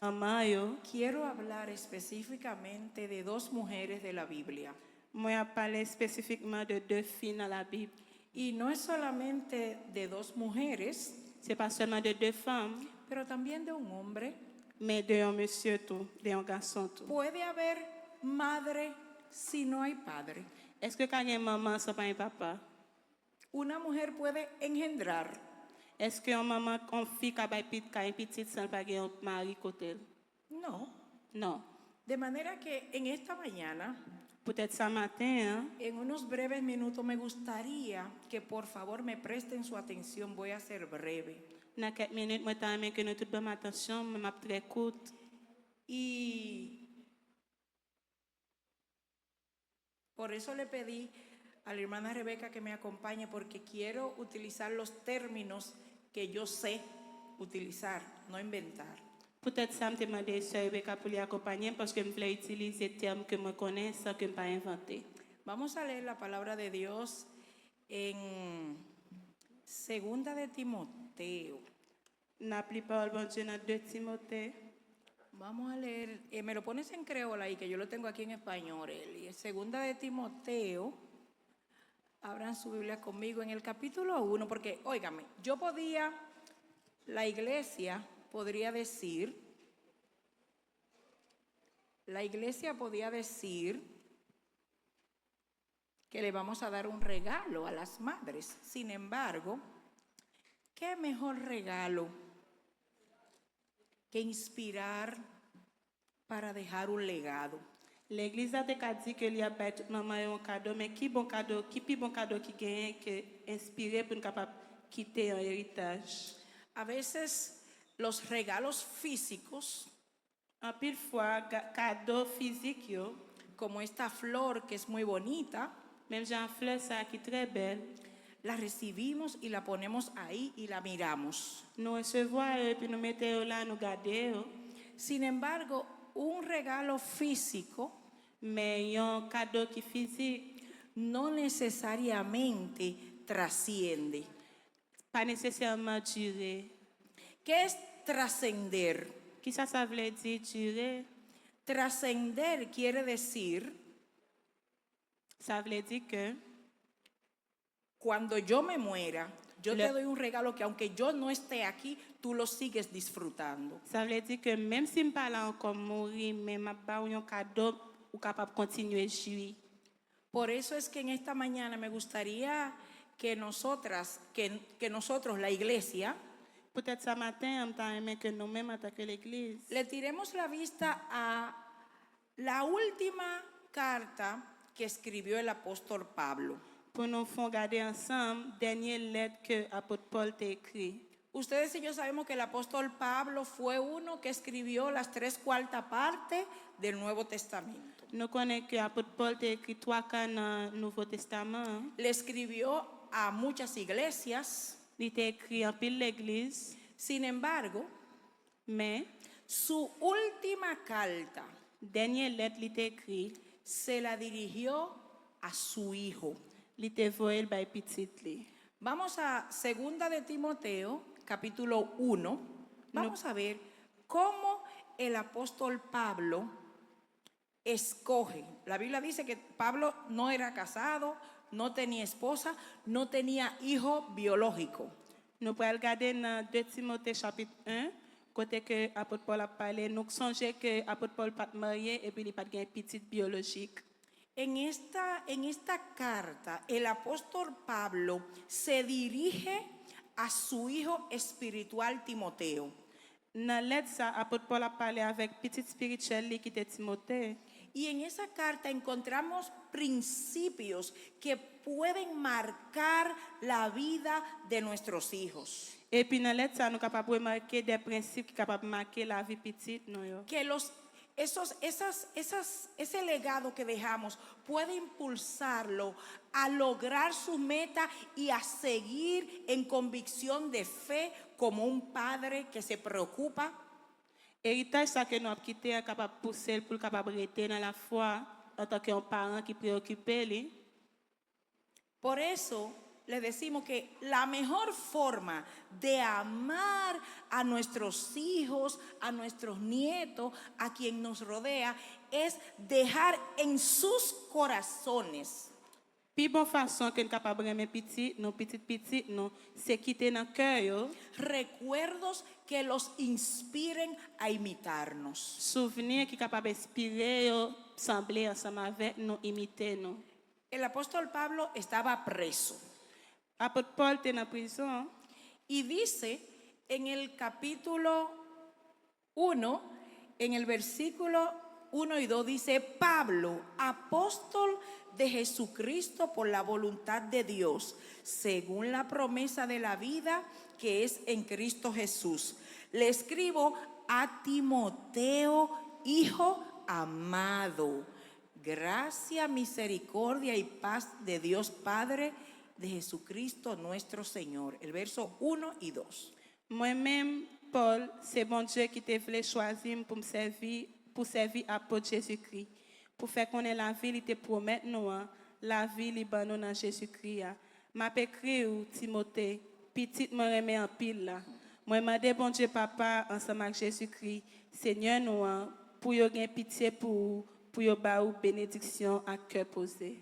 manman yo. Quiero hablar específicamente de dos mujeres de la Biblia. Mwen ap pale espesifikman de de fi nan Labib. Y no es solamente de dos mujeres, Se pa sèlman de de fanm, pero también de un hombre. Men de yon mesye tou, de yon gason tou. Puede haber madre si no hay padre. Èske ka gen manman san pa gen papa? Una mujer puede engendrar. Èske yon manman, yon fi ka bay pit, ka gen pitit san l pa gen yon mari kote l? No. Non. De manera que en esta mañana, Poutèt sa maten an, en unos breves minutos, me gustaría que por favor me presten su atención. Voy a ser breve. Nan kèk minit, mwen ta renmen ke nou tout ban m atansyon, men m ap trè kout. Y por eso le pedí a la hermana Rebeca que me acompañe, porque quiero utilizar los términos que yo sé utilizar, no inventar. Poutèt sa, m te mande sè Rebecca pou li akonpanye m, paske m vle itilize tèm ke mwen konnen san ke m pa envante. Vamos a leer la palabra de Dios en Segunda de Timoteo. N ap li pawòl Bondye nan de Timote. Vamos a leer, eh, me lo pones en creol ahí, que yo lo tengo aquí en español, Eli. Segunda de Timoteo, abran su Biblia conmigo en el capítulo uno, porque, óigame, yo podía, la iglesia podría decir, la iglesia podía decir, que le vamos a dar un regalo a las madres. Sin embargo, ¿qué mejor regalo que inspirar para dejar un legado? Legliz la te ka di ke li ap bay tout manman yo yon kado, men ki bon kado, ki pi bon kado ki genyen ke enspire pou n kapab kite yon eritaj? A veces los regalos físicos, Anpil fwa, ga- kado fizik yo, como esta flor que es muy bonita, menm jan flè sa ki trè bèl, la recibimos y la ponemos ahí y la miramos. Nou resevwa yo epi nou mete yo la, nou gade yo. Sin embargo, un regalo físico Men yon kado ki fizik no necesariamente trasciende. pa nesesèman dire. ¿Qué es trascender? Kisa sa vle di dire? Trascender quiere decir, Sa vle di ke cuando yo me muera, yo Le- te doy un regalo que aunque yo no esté aquí, tú lo sigues disfrutando. Sa vle di ke menm si m pa la ankò, m mouri, men m ap ba w yon kado, ou kapab kontinye jwi. Por eso es que en esta mañana me gustaría que nosotras, que, que nosotros, la iglesia, Poutèt sa maten an, m ta renmen ke nou menm antanke legliz, le tiremos la vista a la última carta que escribió el apóstol Pablo. Pou nou fon gade ansanm dènye lèt ke apot Pòl te ekri. Ustedes y yo sabemos que el apóstol Pablo fue uno que escribió las tres cuartas partes del Nuevo Testamento. Nou konnen ke apot Pòl te ekri twa ka nan Nouvo Testaman an. Le escribió a muchas iglesias. Li te ekri anpil legliz. Sin embargo, Men, su última carta dènye lèt li te ekri, se la dirigió a su hijo. Li te voye l bay pitit li. Vamos a segunda de Timoteo, capítulo uno. Vamos a ver cómo el apóstol Pablo escoge. La Biblia dice que Pablo no era casado, no tenía esposa, no tenía hijo biológico. Nou pral gade nan de Timote chapit en, kote ke apot Pòl ap pale. Nou sonje ke apot Pòl pa t marye epi li pa t gen pitit biyolojik. En esta, en esta carta, el apóstol Pablo se dirige a su hijo espiritual Timoteo. Nan lèt sa, apot Pòl ap pale avèk pitit espirityèl li ki te Timote. Y en esa carta encontramos principios que pueden marcar la vida de nuestros hijos. Epi nan lèt sa, nou kapab remake de prensip ki kapab make lavi pitit nou yo. Que los, esos, esas, esas, ese legado que dejamos puede impulsarlo a lograr su meta y a seguir en convicción de fe como un padre que se preocupa. Eritaj sa ke nou ap kite a kapab pouse l pou l kapab rete nan lafwa antanke yon paran ki preokipe li. Por eso le decimos que la mejor forma de amar a nuestros hijos, a nuestros nietos, a quien nos rodea, es dejar en sus corazones Pi bon fason ke n kapab renmen pitit nou, pitit pitit nou, se kite nan kè yo recuerdos que los inspiren a imitarnos. Souvni ki kapab enspire yo sanble ansanm avèk nou, imite nou. El apóstol Pablo estaba preso. Apot Pòl te nan prizon. Y dice en el capítulo uno, en el versículo uno y dos, dice: Pablo, apóstol de Jesucristo por la voluntad de Dios, según la promesa de la vida que es en Cristo Jesús. Le escribo a Timoteo, hijo amado. Gracia, misericordia y paz de Dios Padre, de Jesucristo nuestro Señor. El verso uno y dos. Mwen menm, Pòl, se Bondye ki te vle chwazi m pou m sèvi, pou sèvi apot Jezikri, pou fè konnen lavi li te pwomèt nou an, lavi li ban nou nan Jezikri a. M ap ekri w, Timote, pitit mwen renmen anpil la. Mwen mande Bondye Papa ansanm ak Jezikri, Senyè nou an, pou yo gen pitye pou ou, pou yo ba ou benediksyon ak kè poze.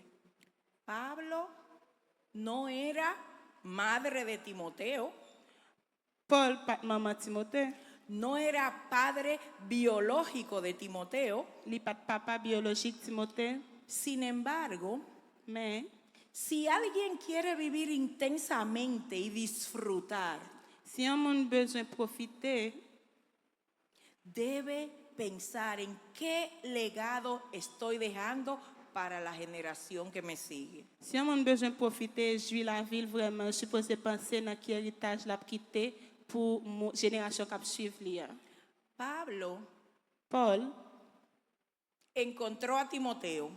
Pablo no era madre de Timoteo, Pòl pa t manman Timote. No era padre biológico de Timoteo. Li pa t papa biyolojik Timote. Sin embargo, Men, si alguien quiere vivir intensamente y disfrutar, si yon moun bezwen pwofite, debe pensar en qué legado estoy dejando para la generación que me sigue. Si yon moun bezwen pwofite, jwi lavi l vrèman, li sipoze panse nan ki eritaj l ap kite pou mo- jenerasyon k ap swiv li a. Pablo Pòl encontró a Timoteo,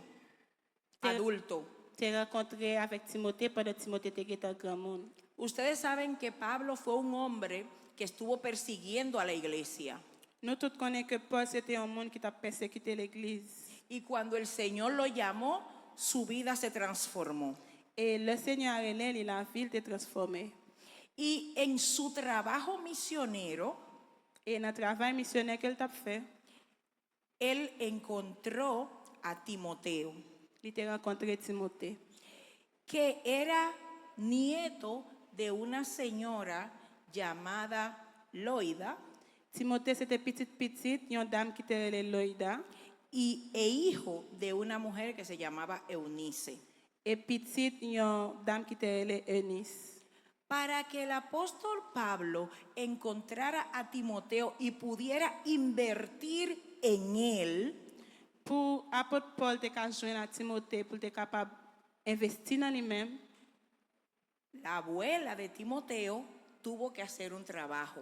Te- adulto. te rankontre avèk Timote pandan Timote te gentan granmoun. Ustedes saben que Pablo fue un hombre que estuvo persiguiendo a la iglesia. Nou tout konnen ke Pòl se te yon moun ki t ap pèsekite legliz. Y cuando el Señor lo llamó, su vida se transformó. E lè Senyè a rele li, lavi l te transfòme. Y en su trabajo misionero, E nan travay misyonè ke l t ap fè, él encontró a Timoteo, li te rankontre Timote, que era nieto de una señora llamada Loida, Timote se te pitit pitit yon dam ki te rele Loida, y, e hijo de una mujer que se llamaba Eunice. E pitit yon dam ki te rele Enis. Para que el apóstol Pablo encontrara a Timoteo y pudiera invertir en él, Pou apot Pòl te ka jwenn a Timote pou l te kapab envesti nan li menm, la abuela de Timoteo tuvo que hacer un trabajo.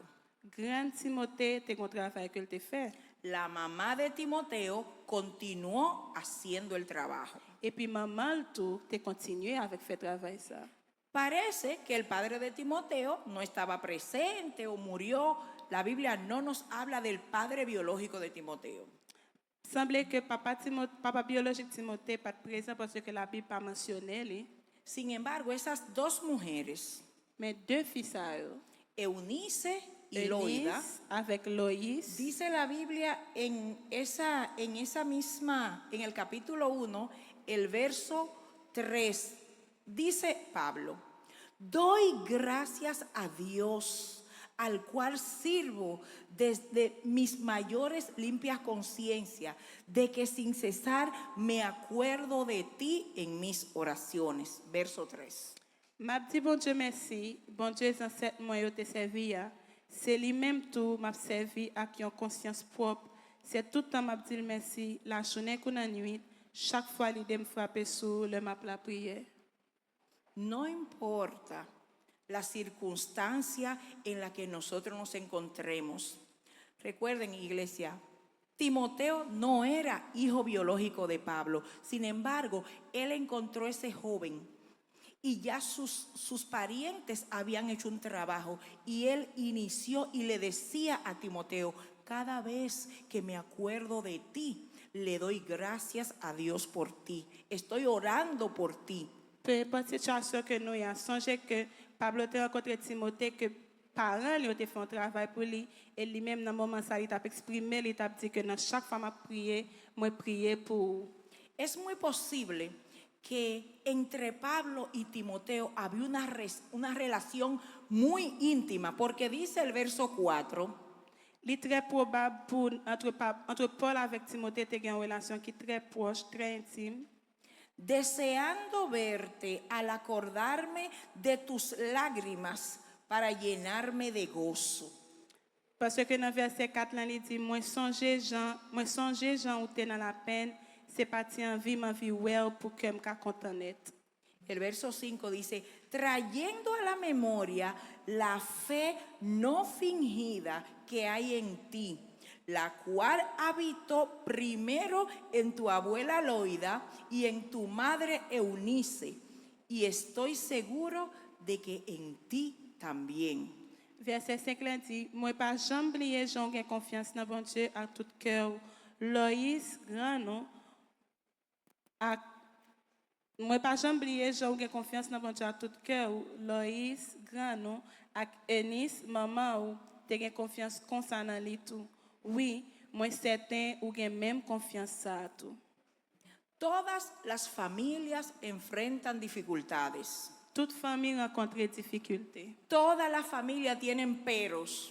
Grann Timote te gen yon travay ke l te fè. La mamá de Timoteo continuó haciendo el trabajo. Epi manman l tou te kontinye avèk fè travay sa. Parece que el padre de Timoteo no estaba presente o murió. La Biblia no nos habla del padre biológico de Timoteo. Sanble ke papa, Timo, papa biyolojik Timote pa t prezan paske Labib pa mansyone li. Sin embargo, esas dos mujeres, Men de fi sa yo, Eunice y Loida, Enis avèk Lois, dice la Biblia en esa, en esa misma, en el capítulo uno, el verso tres, dice Pablo: "Doy gracias a Dios, al cual sirvo desde mis mayores limpias conciencia, de que sin cesar me acuerdo de ti en mis oraciones". Verso tres. M ap di Bondye mèsi, Bondye zansèt mwen yo te sèvi a. Se li menm tou m ap sèvi ak yon konsyans pwòp. Se tout tan m ap di l mèsi, lajounen kou nan nuit, chak fwa lide m frape sou ou lè m ap lapriyè. No importa la circunstancia en la que nosotros nos encontremos. Recuerden, iglesia, Timoteo no era hijo biológico de Pablo. Sin embargo, él encontró ese joven y ya sus, sus parientes habían hecho un trabajo y él inició y le decía a Timoteo: "Cada vez que me acuerdo de ti, le doy gracias a Dios por ti. Estoy orando por ti". Pe enpòt sitiyasyon ke nou ye a, sonje ke Pablo te rankontre Timote, ke paran li yo te fè yon travay pou li, e li menm nan moman sa li t ap eksprime, li t ap di ke nan chak fwa m ap priye, mwen priye pou ou. Es muy posible que entre Pablo y Timoteo había una, res- una relación muy íntima, porque dice el verso cuatro: Li trè pwobab pou antre, Pa- antre Pòl avèk Timote te gen yon relasyon ki trè pwòch, trè entim. "Deseando verte al acordarme de tus lágrimas para llenarme de gozo". Paske nan vèsè kat lan li di, mwen sonje jan, mwen sonje jan ou te nan lapenn, se pa ti anvi m anvi wè w pou kè m ka kontan nèt. El verso cinco dice: "Trayendo a la memoria la fe no fingida que hay en ti, la cual habitó primero en tu abuela Loida y en tu madre Eunice, y estoy seguro de que en ti también". Vèsè senk lan di, mwen pa janm bliye jan w gen konfyans nan Bondye ak tout kè w, Lois, grann ou, ak mwen pa janm bliye jan w gen konfyans nan Bondye ak tout kè w, Lois, grann ou, ak Enis, manman w, te gen konfyans konsa nan li tou. Wi, mwen sèten ou gen menm konfyans sa a tou. Todas las familias enfrentan dificultades. Tout fanmi rankontre difikilte. Todas las familias tienen peros.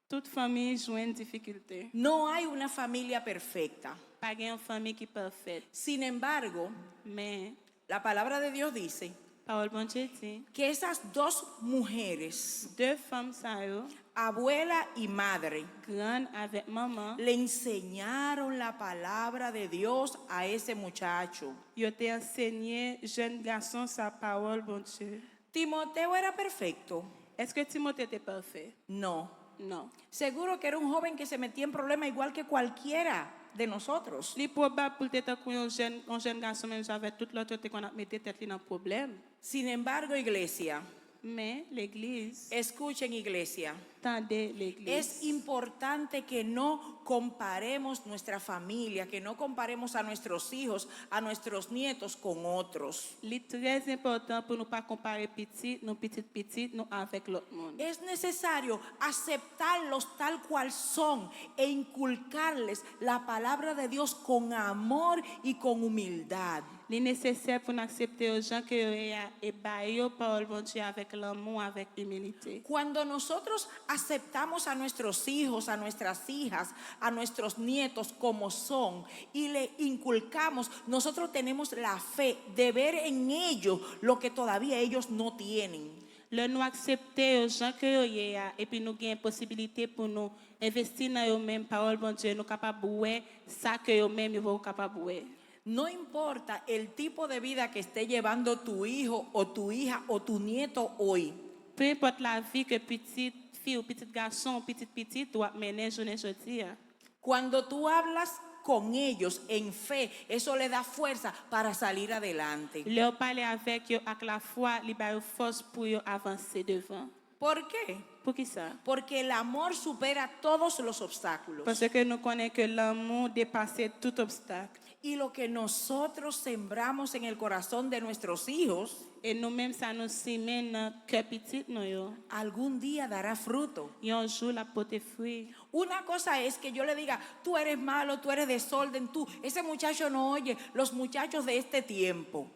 Tout fanmi jwenn difikilte. No hay una familia perfecta. Pa gen yon fanmi ki pafèt. Sin embargo, Men, la palabra de Dios dice pawòl Bondye di, que esas dos mujeres, de fanm sa yo, abuela y madre, grann avèk manman, le enseñaron la palabra de Dios a ese muchacho. Yo te ansenye jèn gason sa pawòl Bondye. ¿Timoteo era perfecto? Èske Timote te pafè? No. Non. Seguro que era un joven que se metía en problemas igual que cualquiera de nosotros. Li pwobab pou l te tankou yon jèn, yon jèn gason menm jan avèk tout lòt yo te konn ap mete tèt li nan pwoblèm. Sin embargo, iglesia, Men, legliz, escuchen, iglesia, tande legliz. Es importante que no comparemos nuestra familia, que no comparemos a nuestros hijos, a nuestros nietos con otros. Li trè enpòtan pou nou pa konpare pitit nou, pitit pitit nou avèk lòt moun. Es necesario aceptarlos tal cual son e inculcarles la palabra de Dios con amor y con humildad. Li nesesè pou n aksepte yo jan ke yo ye a e ba yo pawòl Bondye avèk lanmou, avèk imilite. Cuando nosotros aceptamos a nuestros hijos, a nuestras hijas, a nuestros nietos como son y le inculcamos, nosotros tenemos la fe de ver en ellos lo que todavía ellos no tienen. Lè nou aksepte yo jan ke yo ye a, epi nou gen posibilite pou nou envesti nan yo menm, pawòl Bondye, nou kapab wè sa ke yo menm yo poko kapab wè. No importa el tipo de vida que esté llevando tu hijo o tu hija o tu nieto hoy. Pe enpòt lavi ke pitit fi ou pitit gason ou pitit pitit ou ap mennen jounen jodi a. Cuando tú hablas con ellos en fe, eso le da fuerza para salir adelante. Lè w pale avèk yo ak lafwa, li ba yo fòs pou yo avanse devan. ¿Por qué? Poukisa? Porque el amor supera todos los obstáculos. Paske nou konnen ke lanmou depase tout obstak. Y lo que nosotros sembramos en el corazón de nuestros hijos, E nou menm sa nou simen nan kè pitit nou yo, algún día dará fruto. Yon jou l ap pote fwi. Una cosa es que yo le diga, tú eres malo, tú eres desorden, tú, ese muchacho no oye, los muchachos de este tiempo.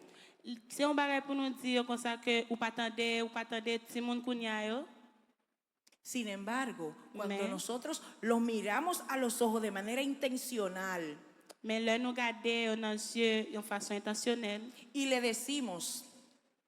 Se yon bagay pou nou di yo konsa ke ou pa tande, ou pa tande timoun kounye a yo. Sin embargo, cuando Men. Nosotros los miramos a los ojos de manera intencional Men lè nou gade yo nan zye yon fason entansyonèl, y le decimos,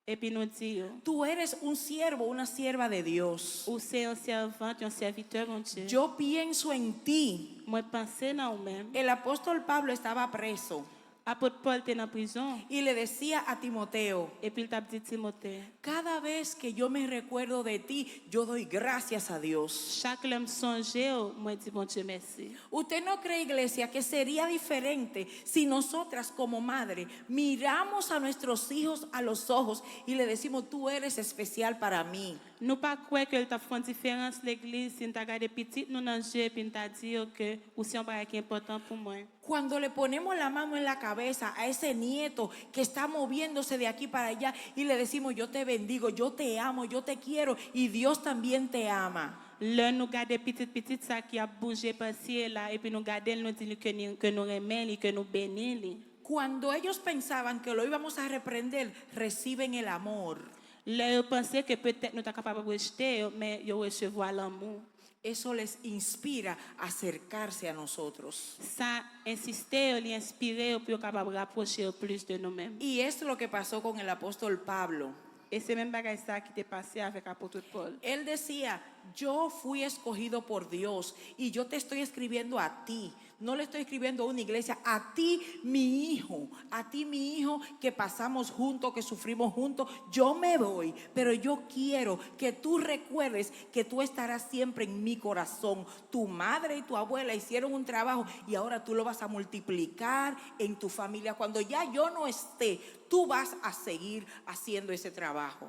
epi nou di yo, tú eres un siervo, una sierva de Dios. Ou se yon sèvant, yon sèvitè Bondye. Yo pienso en ti. Mwen panse nan ou menm. El apóstol Pablo estaba preso Apot Pòl te nan prizon, y le decía a Timoteo, epi l t ap di Timote, cada vez que yo me recuerdo de ti, yo doy gracias a Dios. Chak lè m sonje w, mwen di Bondye mèsi. ¿Usted no cree, iglesia, que sería diferente si nosotras como madre miramos a nuestros hijos a los ojos y le decimos, tú eres especial para mí? Nou pa kwè ke l t ap fè yon diferans legliz si n ta gade pitit nou nan zye epi n ta di yo ke ou se yon bagay ki enpòtan pou mwen. Cuando le ponemos la mano en la cabeza a ese nieto que está moviéndose de aquí para allá y le decimos, yo te bendigo, yo te amo, yo te quiero y Dios también te ama. Lè nou gade pitit pitit sa ki ap bouje pase la epi nou gade l, nou di li ke, ni, ke nou renmen li, ke nou beni li. Cuando ellos pensaban que lo íbamos a reprender, reciben el amor. Lè yo panse ke petèt nou ta kapab rejte yo, men yo resevwa lanmou. Eso les inspira a acercarse a nosotros. Sa ensiste yo, li enspire yo pou yo kapab rapwoche yo plis de nou menm. Y es lo que pasó con el apóstol Pablo. E se menm bagay sa ki te pase avèk apot Pòl. Él decía, yo fui escogido por Dios y yo te estoy escribiendo a ti. No le estoy escribiendo a una iglesia, a ti mi hijo, a ti mi hijo que pasamos juntos, que sufrimos juntos. Yo me voy, pero yo quiero que tú recuerdes que tú estarás siempre en mi corazón. Tu madre y tu abuela hicieron un trabajo y ahora tú lo vas a multiplicar en tu familia. Cuando ya yo no esté, tú vas a seguir haciendo ese trabajo.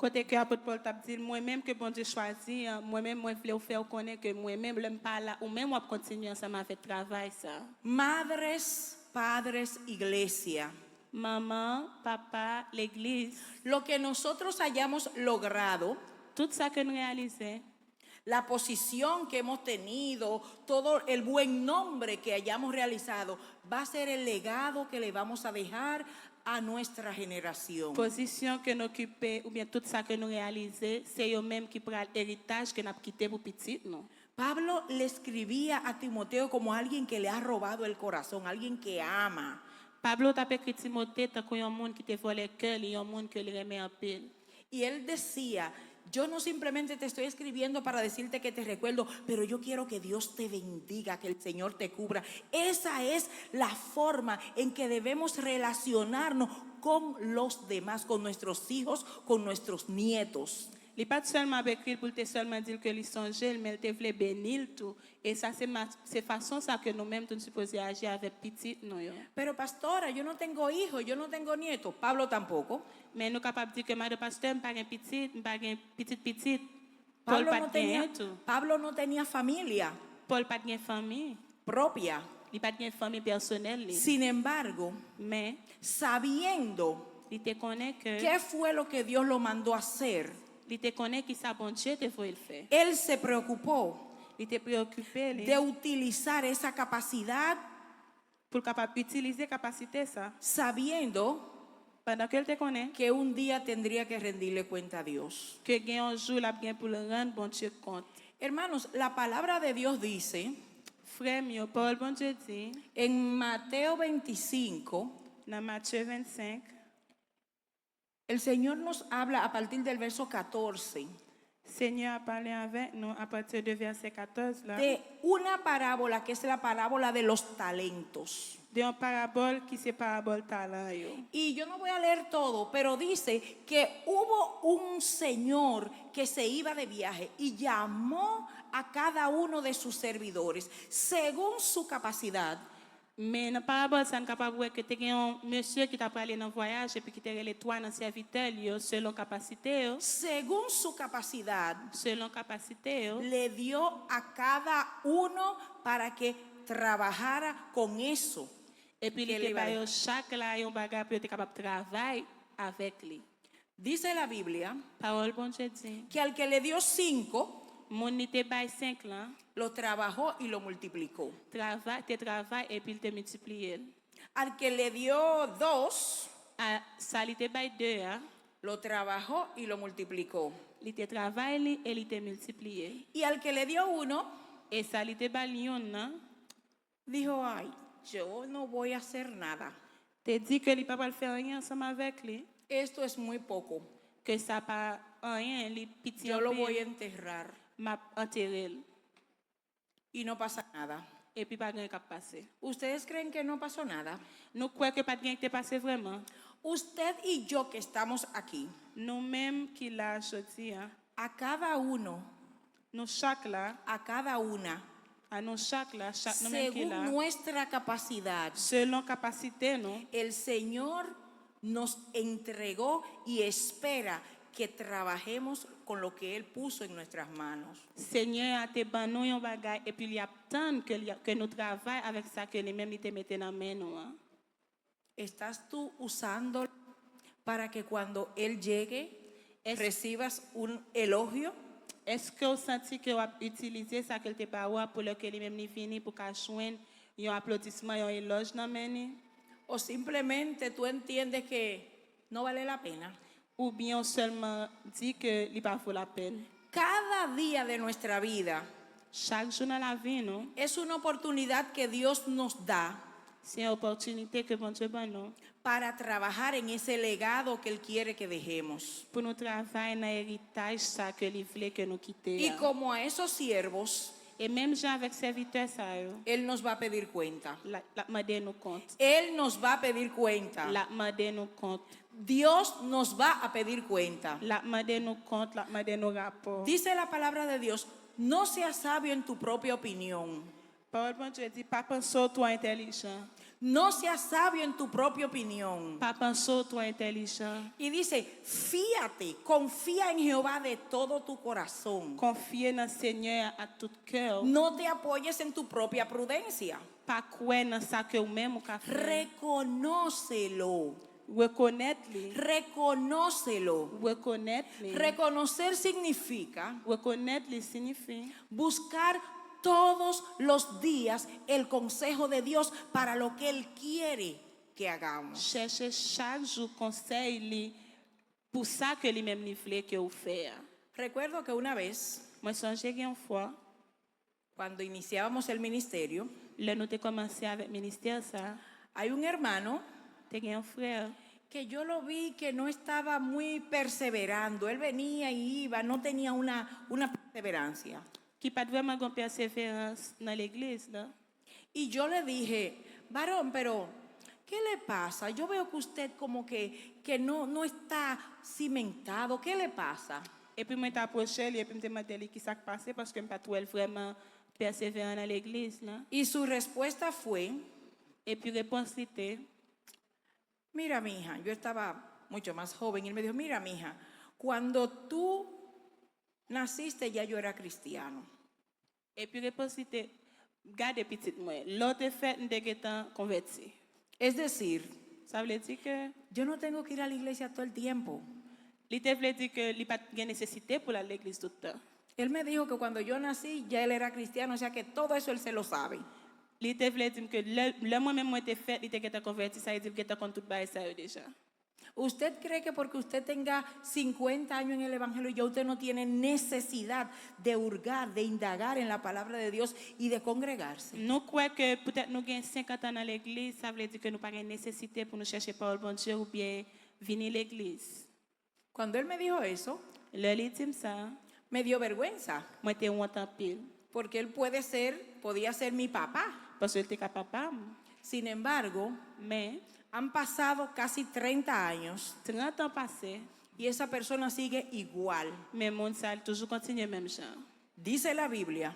Kote ke apot Pòl t ap di l, mwen menm ke Bondye chwazi an, mwen menm mwen vle w fè w konnen ke mwen menm lè m pa la, ou menm w ap kontinye ansanm avèk travay sa. Madres, padres, iglesia. Manman, papa, legliz. Lo que nosotros hayamos logrado, tout sa ke n reyalize, la posición que hemos tenido, todo el buen nombre que hayamos realizado, va a ser el legado que le vamos a dejar a nuestra generación. Pozisyon ke n okipe oubyen tout sa ke nou reyalize, se yo menm ki pral eritaj ke n ap kite pou pitit nou. Pablo le escribía a Timoteo como alguien que le ha robado el corazón, alguien que ama. Pablo t ap ekri Timote tankou yon moun ki te vòlè kè li, yon moun ke li renmen anpil. Y él decía, yo no simplemente te estoy escribiendo para decirte que te recuerdo, pero yo quiero que Dios te bendiga, que el Señor te cubra. Esa es la forma en que debemos relacionarnos con los demás, con nuestros hijos, con nuestros nietos. Li pa t sèlman ap ekri l pou l te sèlman di l ke li sonje l, men l te vle beni l tou. E sa se, ma- se fason sa ke nou menm tou n sipoze aji avèk pitit nou yo. Pero pastora, yo no tengo hijo, yo no tengo nieto. Pablo tampoco. Men nou kapab di ke madan pastè, m pa gen pitit, m pa gen pitit pitit. Pòl Pablo pa no t genyen tenía, tou. Pablo no tenía familia Pòl pa t gen fanmi. Propia, Li pa t gen fanmi pèsonèl li. Sin embargo, Men sabiendo li te konnen ke qué fue lo que Dios lo mandó a hacer, li te konnen ki sa Bondye te voye l fè. Él se preocupó Li te preokipe li de utilizar esa capacidad pou l kapab itilize kapasite sa. Sabiendo Pandan ke l te konnen que un día tendría que rendirle cuenta a Dios. Ke gen yon jou l ap gen pou l rann Bondye kont. Hermanos, la palabra de Dios dice Frè m yo, pawòl Bondye di en Mateo veinticinco, nan Matye vennsenk, el Señor nos habla a partir del verso catorce Senyè a pale avèk nou apati de vèsè katòz la, de una parábola que es la parábola de los talentos. De yon parabòl ki se parabòl talan yo. Y yo no voy a leer todo, pero dice que hubo un señor que se iba de viaje y llamó a cada uno de sus servidores según su capacidad Men nan parabòl sa, n kapab wè ke te gen yon mesye ki t ap prale nan vwayaj epi ki te rele twa nan sèvitè l yo selon kapasite yo. Según su capacidad, Selon kapasite yo. Le dio a cada uno para que trabajara con eso. Epi li te ba yo chak la yon bagay pou yo te kapab travay avèk li. Dice la Biblia Pawòl Bondye di, que al que le dio cinco, moun li te bay senk lan, lo trabajó y lo multiplicó. Travay, te travay epi l te miltipliye l. Al que le dio dos, A sa li te bay de a, lo trabajó y lo multiplicó. Li te travay li e li te miltipliye l. Y al que le dio uno, E sa li te ba l youn nan, dijo, ay, yo no voy a hacer nada. Te di ke li pa pral fè anyen ansanm avèk li. Esto es muy poco. Ke sa pa anyen, li piti Yo lo voy a anpil. Enterrar. M ap antere l. Y no pasa nada. Epi pa gen k ap pase. ¿Ustedes creen que no pasó nada? Nou kwè ke pa t gen k te pase vrèman. Usted y yo que estamos aquí, Nou menm ki la jodi a, a cada uno, nou chak la, a cada una, a nou chak la, chak nou menm ki según la, nuestra capacidad, selon kapasite nou, el Señor nos entregó y espera que trabajemos con lo que Él puso en nuestras manos. Senyè a te ban nou yon bagay epi li ap tann ke, li, ke nou travay avèk sa ke li menm li te mete nan men nou an. ¿Estás tú usando para que cuando Él llegue Es- recibas un elogio? Èske w santi ke w ap itilize sa ke l te ba ou a pou lè ke li menm li vini pou ka jwenn yon aplodisman, yon elòj nan men li? ¿O simplemente tú entiendes que no vale la pena? Oubyen w sèlman di ke li pa vo lapèn? Cada día de nuestra vida Chak jou nan lavi nou, es una oportunidad que Dios nos da se yon opòtinite ke Bondye ban nou para trabajar en ese legado que Él quiere que dejemos. Pou nou travay nan eritaj sa ke li vle ke nou kite Y a. Como a esos siervos, E menm jan avèk sèvitè sa yo, Él nos va a pedir cuenta. l ap, l ap mande nou kont. Él nos va a pedir cuenta. L ap mande nou kont. Dios nos va a pedir cuenta. L ap mande nou kont, l ap mande nou rapò. Dice la palabra de Dios, no seas sabio en tu propia opinión. Pawòl Bondye di, pa panse w twò entèlijan. No seas sabio en tu propia opinión. Pa panse w twò entèlijan. Y dice, fíate, confía en Jehová de todo tu corazón. Konfye nan Senyè a ak tout kè w. No te apoyes en tu propia prudencia. Pa kwè nan sa ke w menm ou ka fè. Reconócelo. Rekonèt li. Reconócelo. Rekonèt li. Reconocer significa Rekonèt li siyifi buscar todos los días el consejo de Dios para lo que Él quiere que hagamos. Chèche chak jou konsèy li pou sa ke li menm li vle ke w fè a. Recuerdo que una vez, Mwen sonje gen yon fwa, cuando iniciábamos el ministerio, lè nou te kòmanse avèk ministè sa, hay un hermano te gen yon frè que yo lo vi que no estaba muy perseverando. Él venía y iba, no tenía una, una perseverancia. ki pa t vrèman gen pèseverans nan legliz la. Y yo le dije, varón, pero ¿qué le pasa? Yo veo que usted como que, que no, no está cimentado. ¿Qué le pasa? Epi mwen te apwoche li epi m te mande li ki sa k pase paske m pa t wè l vrèman pèseveran nan legliz la. Y su respuesta fue, Epi repons li te, mira, mija, yo estaba mucho más joven. Y él me dijo, mira, mija, cuando tú naciste ya yo era cristiano. Epi repons li te, gade pitit mwen, lè w te fèt m te gentan konvèti. Es decir, Sa vle di ke yo no tengo que ir a la iglesia todo el tiempo. Li te vle di ke li pa t gen nesesite pou l al legliz tout tan. Él me dijo que cuando yo nací ya él era cristiano, o sea que todo eso él se lo sabe. Li te vle di m ke lè, lè mwen menm mwen te fèt, li te gentan konvèti, sa vle di l gentan konn tout bagay sa yo deja. ¿Usted cree que porque usted tenga cincuenta años en el Evangelio ya usted no tiene necesidad de hurgar, de indagar en la palabra de Dios y de congregarse? Nou kwè ke poutèt nou gen senkant an nan legliz, sa vle di ke nou pa gen nesesite pou nou chèche pawòl Bondye oubyen vini legliz. Cuando él me dijo eso, Lè li di m sa, me dio vergüenza, mwen te wont anpil. Porque él puede ser, podía ser mi papá. Paske l te ka papa m. Sin embargo, Men, han pasado casi treinta años trant an pase, y esa persona sigue igual. Men moun sa a toujou kontinye menm jan. Dice la Biblia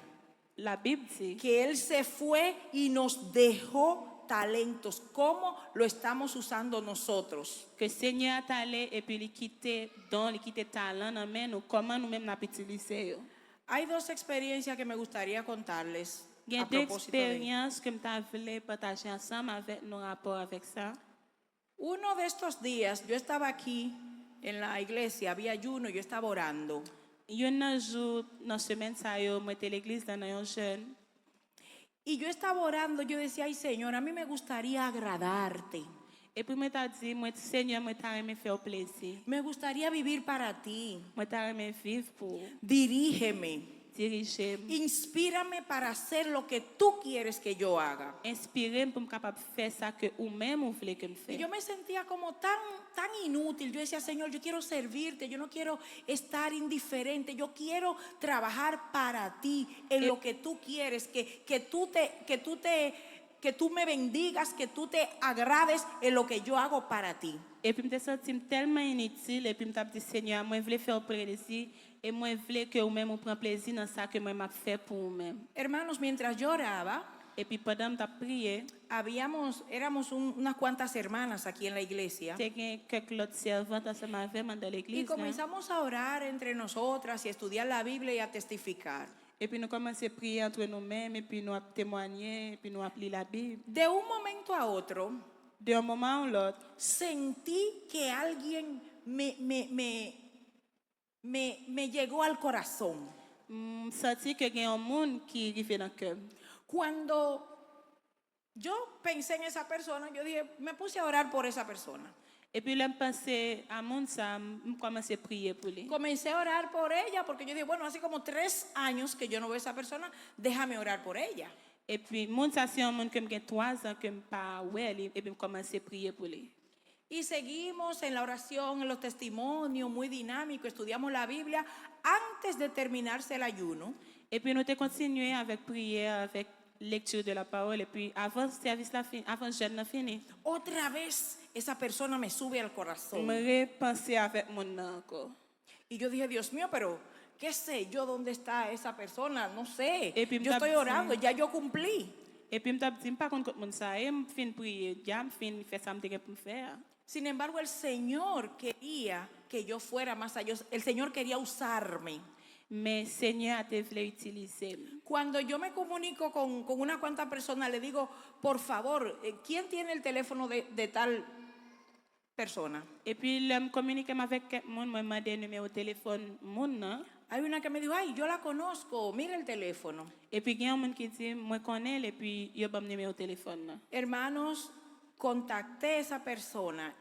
Labib di, que él se fue y nos dejó talentos, cómo lo estamos usando nosotros. Ke Senyè a t ale epi li kite don, li kite talan nan men nou, kòman nou menm n ap itilize yo. Hay dos experiencias que me gustaría contarles a Gen de propósito de esto. Eksperyans ke m ta vle pataje ansanm avèk nou rapò avèk sa. Uno de estos días yo estaba aquí en la iglesia, había ayuno, yo estaba orando. Youn nan jou nan semèn sa yo, mwen te legliz la nan yon jèn. Y yo estaba orando, yo decía, ay Señor, a mí me gustaría agradarte. Epi mwen ta di, mwen, Senyè, mwen ta renmen fè w plezi. Me gustaría vivir para ti. Mwen ta renmen viv pou ou. Dirígeme. Dirije m. Inspírame para hacer lo que tú quieres que yo haga. Enspire m pou m kapab fè sa ke ou menm ou vle ke m Y fè. yo me sentía como tan, tan inútil. Yo decía, Señor, yo quiero servirte, yo no quiero estar indiferente, yo quiero trabajar para ti, en Eh. lo que tú quieres, que, que tú te, que tú te, que tú me bendigas, que tú te agrades en lo que yo hago para ti. Epi m te santi m tèlman initil, epi m t ap di, Senyè, mwen vle fè w plezi, e mwen vle ke ou menm ou pran plezi nan sa ke mwen m ap fè pou ou menm. Hermanos, mientras yo oraba, Epi pandan m t ap priye, habíamos, éramos un- unas cuantas hermanas aquí en la iglesia te gen kèk lòt sèvant ansanm avè m anndan y legliz la. Comenzamos a orar entre nosotras y a estudiar la Biblia y a testificar. Epi nou kòmanse priye antre nou menm, epi nou ap temwanye, epi nou ap li Labib. De un momento a otro, De yon moman a yon lòt, sentí que alguien me, me, me, me, me llegó al corazón. M santi ke gen yon moun ki rive nan kè m. Cuando yo pensé en esa persona, yo dije, me puse a orar por esa persona. Epi lè m panse a moun sa, m m kòmanse priye pou li. Comencé a orar por ella porque yo dije, bueno, hace como tres años que yo no veo a esa persona, déjame orar por ella. Epi moun sa se yon moun ke m gen twa zan ke m pa wè li, epi m kòmanse priye pou li. Y seguimos en la oración, en los testimonios, muy dinámico, estudiamos la Biblia antes de terminarse el ayuno. Epi nou te kontinye avèk priyè, avèk lecture de la parole, epi avan sèvis la fini, avan jèn nan fini, Otra vez esa persona me sube al corazón. m repanse avèk moun nan ankò. Y yo dije, Dios mío, pero qué sé yo dónde está esa persona, no sé. Epi m Yo t ap estoy di- orando, ya yo cumplí. Epi m t ap di, m pa konn kot moun sa ye, m fin priye, dja m fin fè sa m te gen pou m fè a. Sin embargo, el Señor quería que yo fuera más allá. El Señor quería usarme. Men Senyè a te vle itilize m. Cuando yo me comunico con, con unas cuantas personas, le digo, por favor, eh, ¿quién tiene el teléfono de, de tal persona? Epi lè m kominike m avèk kèk moun, mwen mande nimewo telefòn moun nan. Hay una que me dijo, ay, yo la conozco, mira el teléfono. Epi gen yon moun ki di, mwen konnen l, epi yo ban m nimewo telefòn nan. Hermanos, contacté a esa persona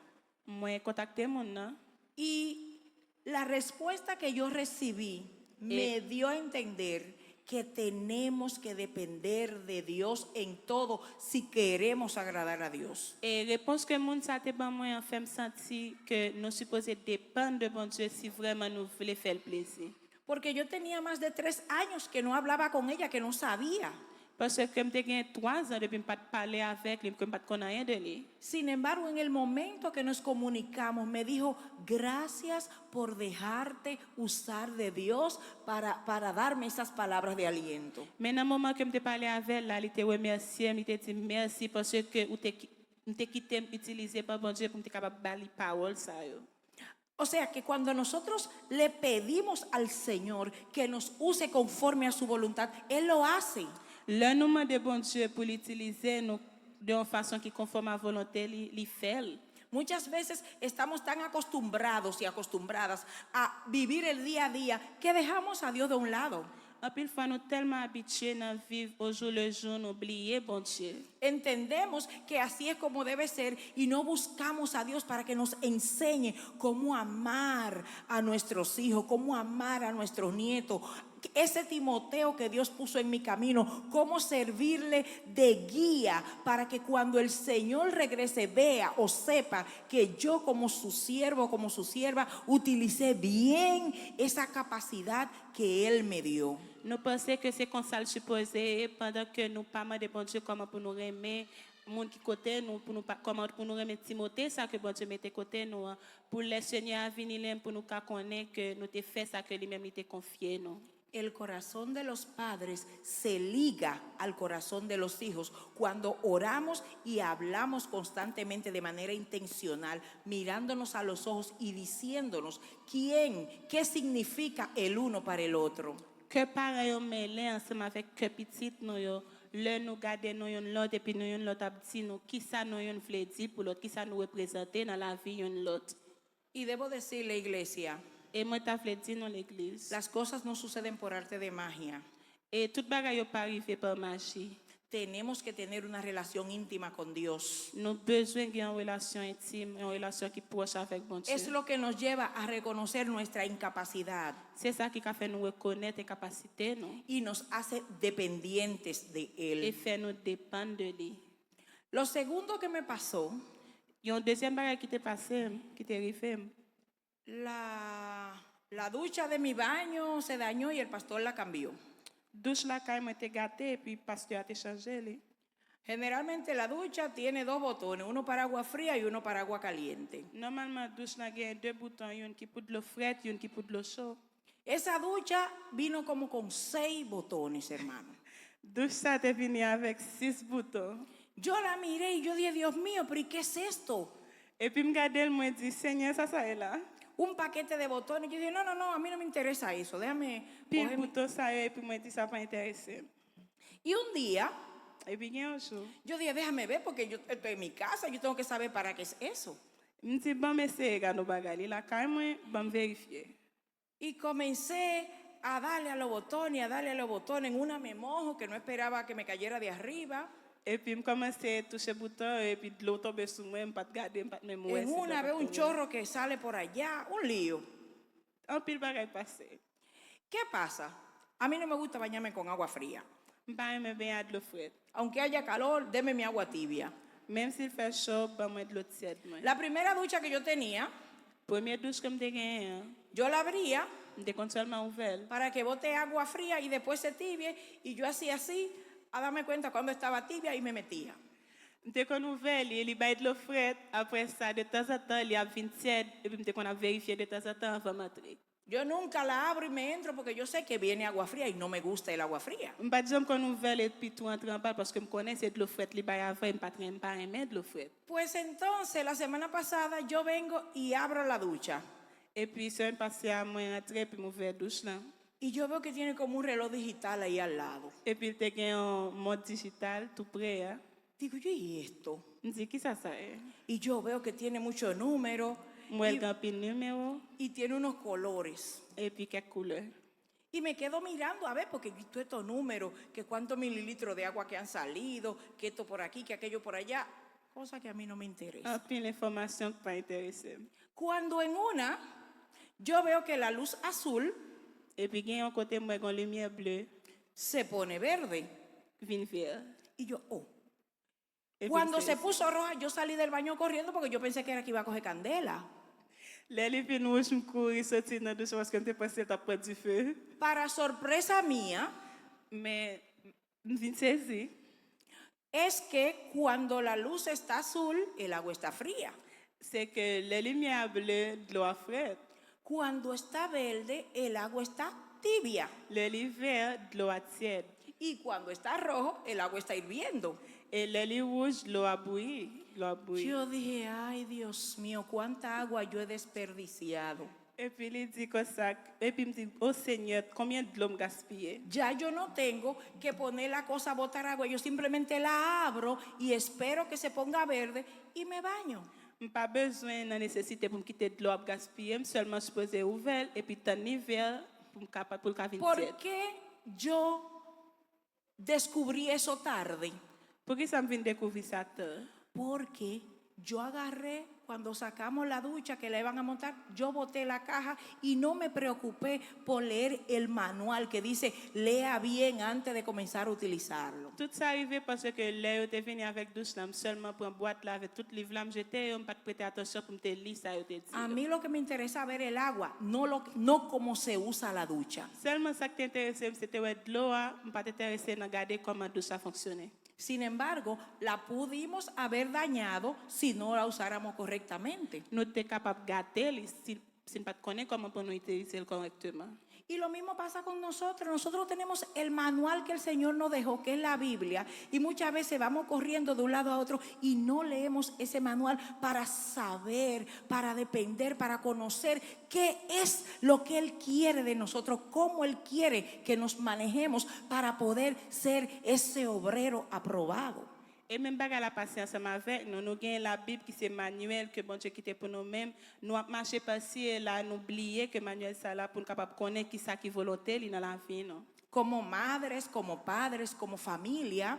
Mwen kontakte moun nan. Y la respuesta que yo recibí me dio a entender que tenemos que depender de Dios en todo si queremos agradar a Dios. E repons ke moun sa te ban mwen an fè m santi ke nou sipoze depann de Bondye si vrèman nou vle fè l plezi. Porque yo tenía más de tres años que no hablaba con ella, que no sabía. Paske m te gen twa zan depi m pa t pale avèk li, ke m pa t konn anyen de li. Sin embargo, en el momento que nos comunicamos, me dijo, gracias por dejarte usar de Dios para, para darme esas palabras de aliento. Men nan moman ke m te pale avè l la, li te remèsye m, li te di m mèsi paske ou te, ki- m te kite m itilize pa Bondye pou m te kapab ba li pawòl sa yo. O sea que cuando nosotros le pedimos al Señor que nos use conforme a su voluntad, Él lo hace. Lè nou mande Bondye pou l itilize nou de yon fason ki konfòm a volonte li, li fè l. Muchas veces estamos tan acostumbrados y acostumbradas a vivir el día a día que dejamos a Dios de un lado. Anpil fwa nou tèlman abitye nan viv au jour le jour, nou bliye Bondye. Entendemos que así es como debe ser y no buscamos a Dios para que nos enseñe cómo amar a nuestros hijos, cómo amar a nuestros nietos. Ese Timoteo que Dios puso en mi camino, cómo servirle de guía para que cuando el Señor regrese vea o sepa que yo como su siervo, como su sierva, utilicé bien esa capacidad que Él me dio. Nou panse ke se konsa l sipoze ye pandan ke nou pa mande Bondye kòman pou nou renmen moun ki kote nou, pou nou pa, kòman pou nou renmen Timote sa ke Bondye mete kote nou an, pou lè Senyè a vini li menm pou nou ka konnen ke nou te fè sa ke li menm li te konfye nou. El corazón de los padres se liga al corazón de los hijos cuando oramos y hablamos constantemente de manera intencional, mirándonos a los ojos y diciéndonos quién, qué significa el uno para el otro. Kè paran yo mele ansanm avèk kè pitit nou yo lè nou gade nou youn lòt epi nou youn lòt ap di nou kisa nou youn vle di pou lòt, kisa nou reprezante nan lavi youn lòt. Y debo decirle, iglesia, E mwen ta vle di nou legliz, las cosas no suceden por arte de magia. E tout bagay yo pa rive pa maji. Tenemos que tener una relación íntima con Dios. Nou bezwen gen yon relasyon entim, yon relasyon ki pwòch avèk Bondye. Es lo que nos lleva a reconocer nuestra incapacidad Se sa ki ka fè nou rekonèt enkapasite nou y nos hace dependientes de e Él. Fè nou depann de li. Lo segundo que me pasó, Yon dezyèm bagay ki te pase m, ki te rive m, la, la ducha de mi baño se dañó y el pastor la cambió. Douch lakay mwen te gate epi pastè a te chanje li. Generalmente la ducha tiene dos botones, uno para agua fría y uno para agua caliente. Nòmalman, douch lan genyen de bouton, youn ki pou dlo frèt, youn ki pou dlo cho. Esa ducha vino como con seis botones, hermano. Douch sa te vini avèk sis bouton. Yo la miré y yo dije, Dios mío, pero ¿y qué es esto? Epi m gade l, mwen di, Senyè, sa sa ye la? Un paquete de botones. Yo dije, no, no, no, a mí no me interesa eso. Déjame Pil coger mi-". Bouton sa yo, epi mwen di, sa pa enterese m. Y un día Epi gen yon jou, yo dije, déjame ver porque yo estoy en mi casa, yo tengo que saber para qué es eso. M di, ban m eseye gade yon bagay, li lakay mwen, ban m verifye. Y comencé a darle a los botones, a darle a los botones. En una me mojo que no esperaba que me cayera de arriba. Epi m kòmanse touche bouton yo, epi dlo tonbe sou mwen, m pa t gade, m pa t menm wè. En una veo un chorro que sale por allá, un lío. Anpil bagay pase. ¿Qué pasa? A mí no me gusta bañarme con agua fría. M pa renmen benyen ak dlo frèt. Aunque haya calor, deme mi agua tibia. Menm si l fè cho, ban mwen dlo tyèd mwen. La primera ducha que yo tenía, Premye douch ke m te genyen an, yo la abría m te konn sèlman ouvè l. Para que bote agua fría y después se tibie, y yo hacía así, a darme cuenta cuando estaba tibia y me metía. M te konn ouvè li, li bay dlo frèt, apre sa, de tanzantan, li ap vin tyèd, epi m te konn ap verifye de tanzantan anvan m antre. Yo nunca la abro y me entro porque yo sé que viene agua fría y no me gusta el agua fría. M pa t janm konn ouvè l epi tou antre anba l, paske m konnen se dlo frèt li bay avan, e m pa t renmen, m pa renmen dlo frèt. Pues entonces, la semana pasada yo vengo y abro la ducha. Epi semèn pase a, mwen antre epi m ouvè douch lan. Y yo veo que tiene como un reloj digital ahí al lado. Epi l te gen yon mont dijital tou pre a. Digo yo, ¿y esto? M di, kisa sa ye? Y yo veo que tiene muchos números M wè l gen anpil nimewo y tiene unos colores. Epi kèk koulè. Y me quedo mirando a ver, porque yo todos estos números, que cuántos mililitros de agua que han salido, que esto por aquí, que aquello por allá, cosa que a mí no me interesa. Anpil enfòmasyon ki pa enterese m. Cuando en una yo veo que la luz azul Epi gen yon kote m wè gen limyè ble se pone verde. Vin vè. Y yo, oh. Epi Cuando m se sezi. Puso roja, yo salí del baño corriendo porque yo pensé que era que iba a coger candela. Lè li vin wouj, m kouri soti nan douch mwen paske m te panse l t ap pran dife. Para sorpresa mía, Men m vin sezi. Es que cuando la luz está azul, el agua está fría. Se ke lè limyè a ble, dlo a frèt. Cuando está verde, el agua está tibia. Lè li vè, dlo a tyèd. Y cuando está rojo, el agua está hirviendo. E lè li wouj, dlo a bouyi. Dlo a bouyi. Yo dije, ay Dios mío, cuánta agua yo he desperdiciado. Epi li di konsa, epi m di, o Senyè, konbyen dlo m gaspiye? Ya yo no tengo que poner la cosa a botar agua, yo simplemente la abro y espero que se ponga verde y me baño. M pa bezwen nan nesesite pou m kite dlo ap gaspiye, m sèlman sipoze ouvè l epi tann li vè pou m kapab, pou l ka vin ¿Por tyèd. Qué yo descubrí eso tarde? Poukisa m vin dekouvri sa tan? Porque yo agarré, cuando sacamos la ducha que la iban a montar, yo boté la caja y no me preocupé por leer el manual que dice, lea bien antes de comenzar a utilizarlo. Tout sa rive paske lè yo te vini avèk douch la, m sèlman pran bwat la avèk tout liv la, m jete yo, m pa t prete atansyon pou m te li sa yo te di A yo. Mí lo que me interesa ver el agua, no, lo, no cómo se usa la ducha. Sèlman sa k te enterese m, se te wè dlo a, m pa t enterese nan gade kòman douch la fonksyone. Sin embargo, la pudimos haber dañado si no la usáramos correctamente. Nou te kapab gate li si, si n pa t konnen kòman pou nou itilize l kòrèkteman. Y lo mismo pasa con nosotros. Nosotros tenemos el manual que el Señor nos dejó, que es la Biblia, y muchas veces vamos corriendo de un lado a otro y no leemos ese manual para saber, para depender, para conocer qué es lo que Él quiere de nosotros, cómo Él quiere que nos manejemos para poder ser ese obrero aprobado. E menm bagay la pase ansanm avèk nou. Nou gen Labib ki se manyèl ke Bondye kite pou nou menm. Nou ap mache pasi e la, nou bliye ke manyèl sa la pou n kapab konnen kisa ki volonte li nan lavi nou. Como madres, como padres, como familia,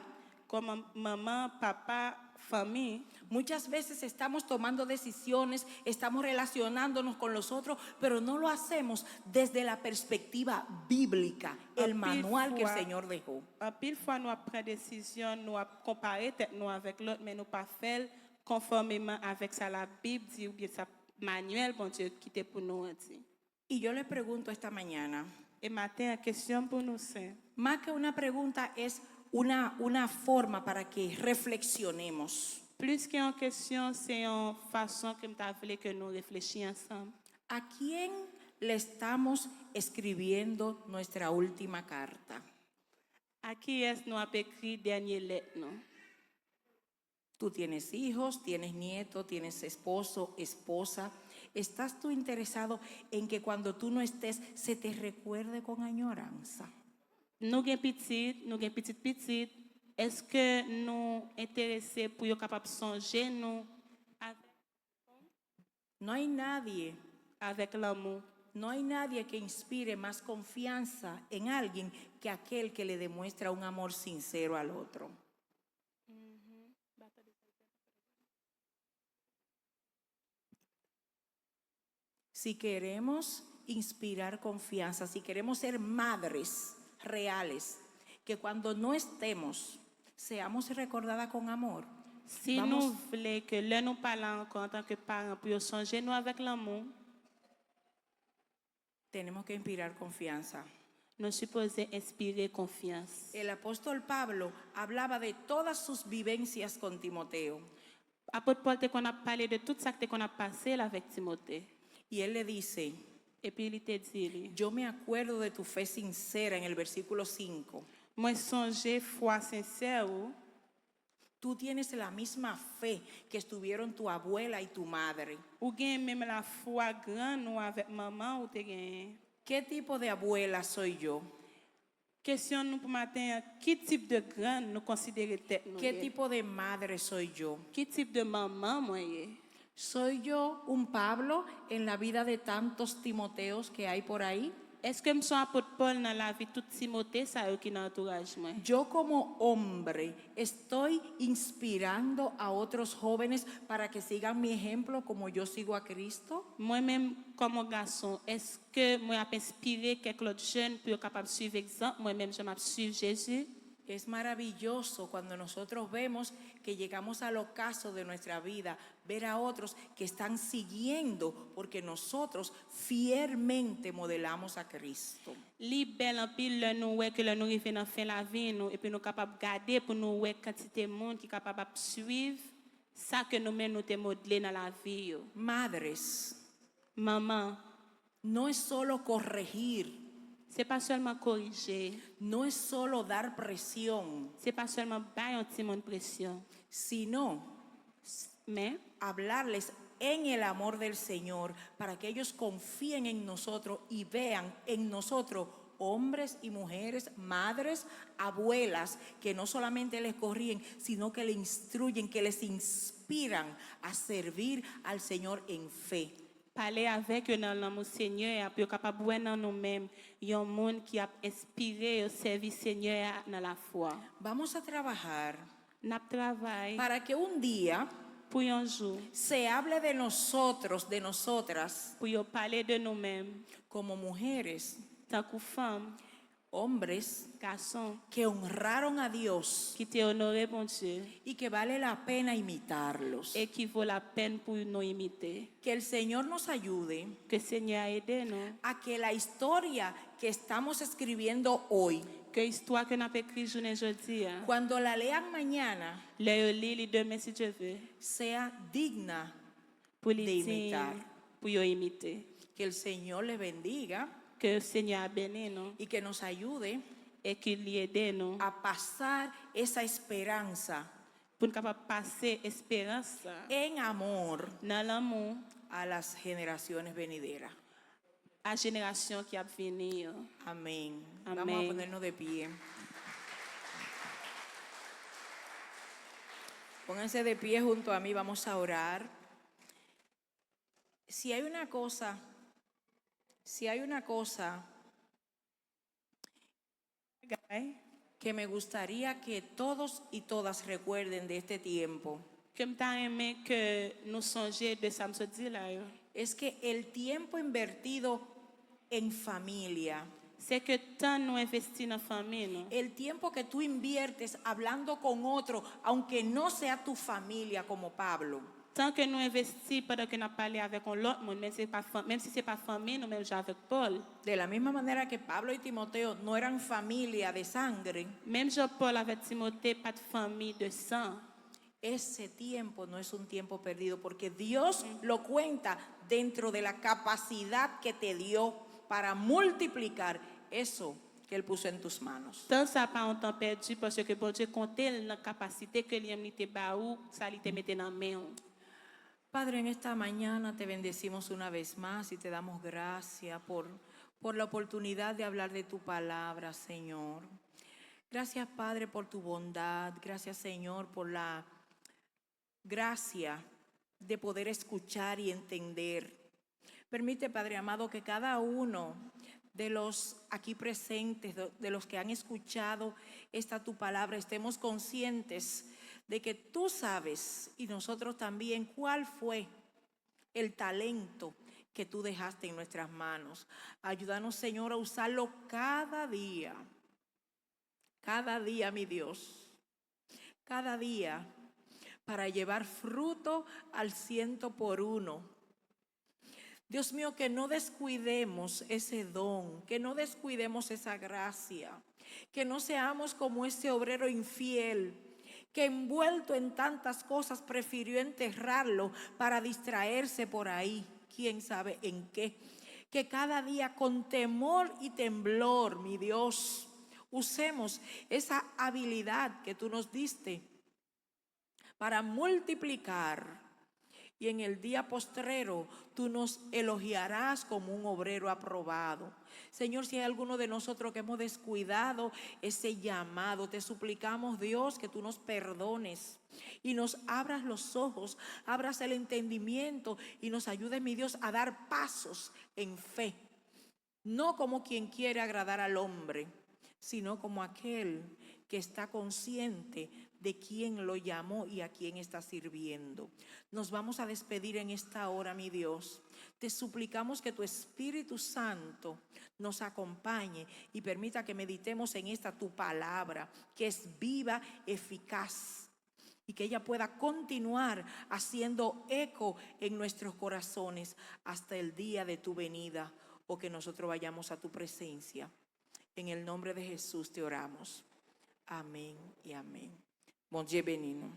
Kòm manman, papa, fanmi, muchas veces estamos tomando decisiones, estamos relacionándonos con los otros, pero no lo hacemos desde la perspectiva bíblica, el Anpil manual que el fwa, Señor dejó. Anpil fwa nou ap pran desizyon, nou ap konpare tèt nou avèk lòt, men nou pa fè l konfòmeman avèk sa Labib di oubyen sa manyèl Bondye kite pou nou an di. Y yo les pregunto esta mañana, E maten an, kesyon pou nou se, más que una pregunta, es una, una forma para que reflexionemos. Plis ke yon kesyon, se yon fason ke m ta vle ke nou reflechi ansanm. ¿A quién le estamos escribiendo nuestra última carta? A kiyès nou ap ekri dènye lèt nou? Tú tienes hijos, tienes nieto, tienes esposo, esposa. ¿Estás tú interesado en que cuando tú no estés se te recuerde con añoranza? Nou gen pitit, nou gen pitit pitit. Èske nou enterese pou yo kapab sonje nou avèk No hay nadie, avèk lanmou? No hay nadie que inspire más confianza en alguien que aquel que le demuestra un amor sincero al otro. Si queremos inspirar confianza, si queremos ser madres reales, que cuando no estemos, seamos recordadas con amor. Si nou vle ke lè nou pa la ankò antanke paran pou yo sonje nou avèk lanmou, Tenemos que inspirar confianza. Nou sipoze enspire konfyans. El apóstol Pablo hablaba de todas sus vivencias con Timoteo. Apot Pòl te konn ap pale de tout sa k te konn ap pase l avèk Timote. Y él le dice, Epi li te di li, Yo me acuerdo de tu fe sincera en el versículo cinco. Mwen sonje fwa sensè ou. Tú tienes la misma fe que estuvieron tu abuela y tu madre. Ou gen menm lafwa grann ou avèk manman ou te genyen. ¿Qué tipo de abuela soy yo? Kesyon nou pou maten an, ki tip de grann nou konsidere tèt nou ¿Qué ye? Tipo de madre soy yo? Ki tip de manman mwen ye? ¿Soy yo un Pablo en la vida de tantos Timoteos que hay por ahí? Èske m se yon apot Pòl nan lavi tout Timote sa yo ki nan antouraj mwen? Yo como hombre estoy inspirando a otros jóvenes para que sigan mi ejemplo como yo sigo a Cristo? Mwen menm, kòm yon gason, èske mwen ap enspire kèk lòt jèn pou yo kapab swiv egzanp mwen menm jan m ap swiv Jezi? Es maravilloso cuando nosotros vemos que llegamos al ocaso de nuestra vida, ver a otros que están siguiendo porque nosotros fielmente modelamos a Cristo. Li bèl anpil lè nou wè ke lè nou rive nan fen lavi nou, epi nou kapab gade pou nou wè kantite moun ki kapab ap swiv sa ke nou menm nou te modle nan lavi yo. Madres, Manman, no es solo corregir, se pa sèlman korije, no es solo dar presión, se pa sèlman bay yon timoun presyon, sino men hablarles en el amor del Señor para que ellos confíen en nosotros y vean en nosotros hombres y mujeres, madres, abuelas, que no solamente les corrigen, sino que les instruyen, que les inspiran a servir al Señor en fe. Pale avèk yo nan lanmou Senyè a pou yo kapab wè nan nou menm yon moun ki ap enspire yo sèvi Senyè a nan lafwa. Vamos a trabajar N ap travay para que un día pou yon jou se hable de nosotros, de nosotras, pou yo pale de nou menm como mujeres, tankou fanm, hombres gason que honraron a Dios ki te onore Bondye y que vale la pena imitarlos. E ki vo lapèn pou nou imite. Que el Señor nos ayude Ke Senyè a ede nou. A que la historia que estamos escribiendo hoy, Ke istwa ke n ap ekri jounen jodi a, cuando la lean mañana, lè yo li li demen si Dye ve, sea digna pou li de diy imitar. Pou yo imite. Que el Señor les bendiga. Ke Senyè a beni nou y que nos ayude e ke li ede nou a pasar esa esperanza pou n kapab pase esperans sa en amor nan lanmou a las generaciones venideras. A jenerasyon ki ap vini yo. Amén. Amén. Vamos a ponernos de pie. Pónganse de pie junto a mí, vamos a orar. Si hay una cosa, si hay una cosa Bagay que me gustaría que todos y todas recuerden de este tiempo, ke m ta renmen ke nou sonje de sa m sot di la yo. Es que el tiempo invertido en familia, Se ke tan nou envesti nan fanmi nou. El tiempo que tú inviertes hablando con otro, aunque no sea tu familia, como Pablo. Tan ke nou envesti pandan ke n ap pale avèk yon lòt moun, menm si se pa fan- menm si se pa fanmi nou, menm jan avèk Pòl. De la misma manera que Pablo y Timoteo no eran familia de sangre, Menm jan Pòl avèk Timote pa t fanmi de san. Ese tiempo no es un tiempo perdido porque Dios lo cuenta dentro de la capacidad que te dio para multiplicar eso que Él puso en tus manos. Tan sa pa yon tan pèdi paske Bondye konte l nan kapasite ke li menm li te ba ou, sa li te mete nan men w. Padre, en esta mañana te bendecimos una vez más y te damos gracias por, por la oportunidad de hablar de tu palabra, Señor. Gracias, Padre, por tu bondad. Gracias, Señor, por la gracia de poder escuchar y entender. Permite, Padre amado, que cada uno de los aquí presentes, de, de los que han escuchado esta tu palabra, estemos conscientes de que tú sabes y nosotros también cuál fue el talento que tú dejaste en nuestras manos. Ayúdanos, Señor, a usarlo cada día. Cada día, mi Dios. Cada día para llevar fruto al ciento por uno. Dios mío, que no descuidemos ese don, que no descuidemos esa gracia, que no seamos como ese obrero infiel que envuelto en tantas cosas prefirió enterrarlo para distraerse por ahí, quién sabe en qué. Que cada día con temor y temblor, mi Dios, usemos esa habilidad que tú nos diste para multiplicar. Y en el día postrero tú nos elogiarás como un obrero aprobado. Señor, si hay alguno de nosotros que hemos descuidado ese llamado, te suplicamos, Dios, que tú nos perdones y nos abras los ojos, abras el entendimiento y nos ayudes, mi Dios, a dar pasos en fe. No como quien quiere agradar al hombre, sino como aquel que está consciente de quién lo llamó y a quién está sirviendo. Nos vamos a despedir en esta hora, mi Dios. Te suplicamos que tu Espíritu Santo nos acompañe y permita que meditemos en esta tu palabra, que es viva, eficaz, y que ella pueda continuar haciendo eco en nuestros corazones hasta el día de tu venida o que nosotros vayamos a tu presencia. En el nombre de Jesús te oramos. Amén y amén. Bondye beni nou.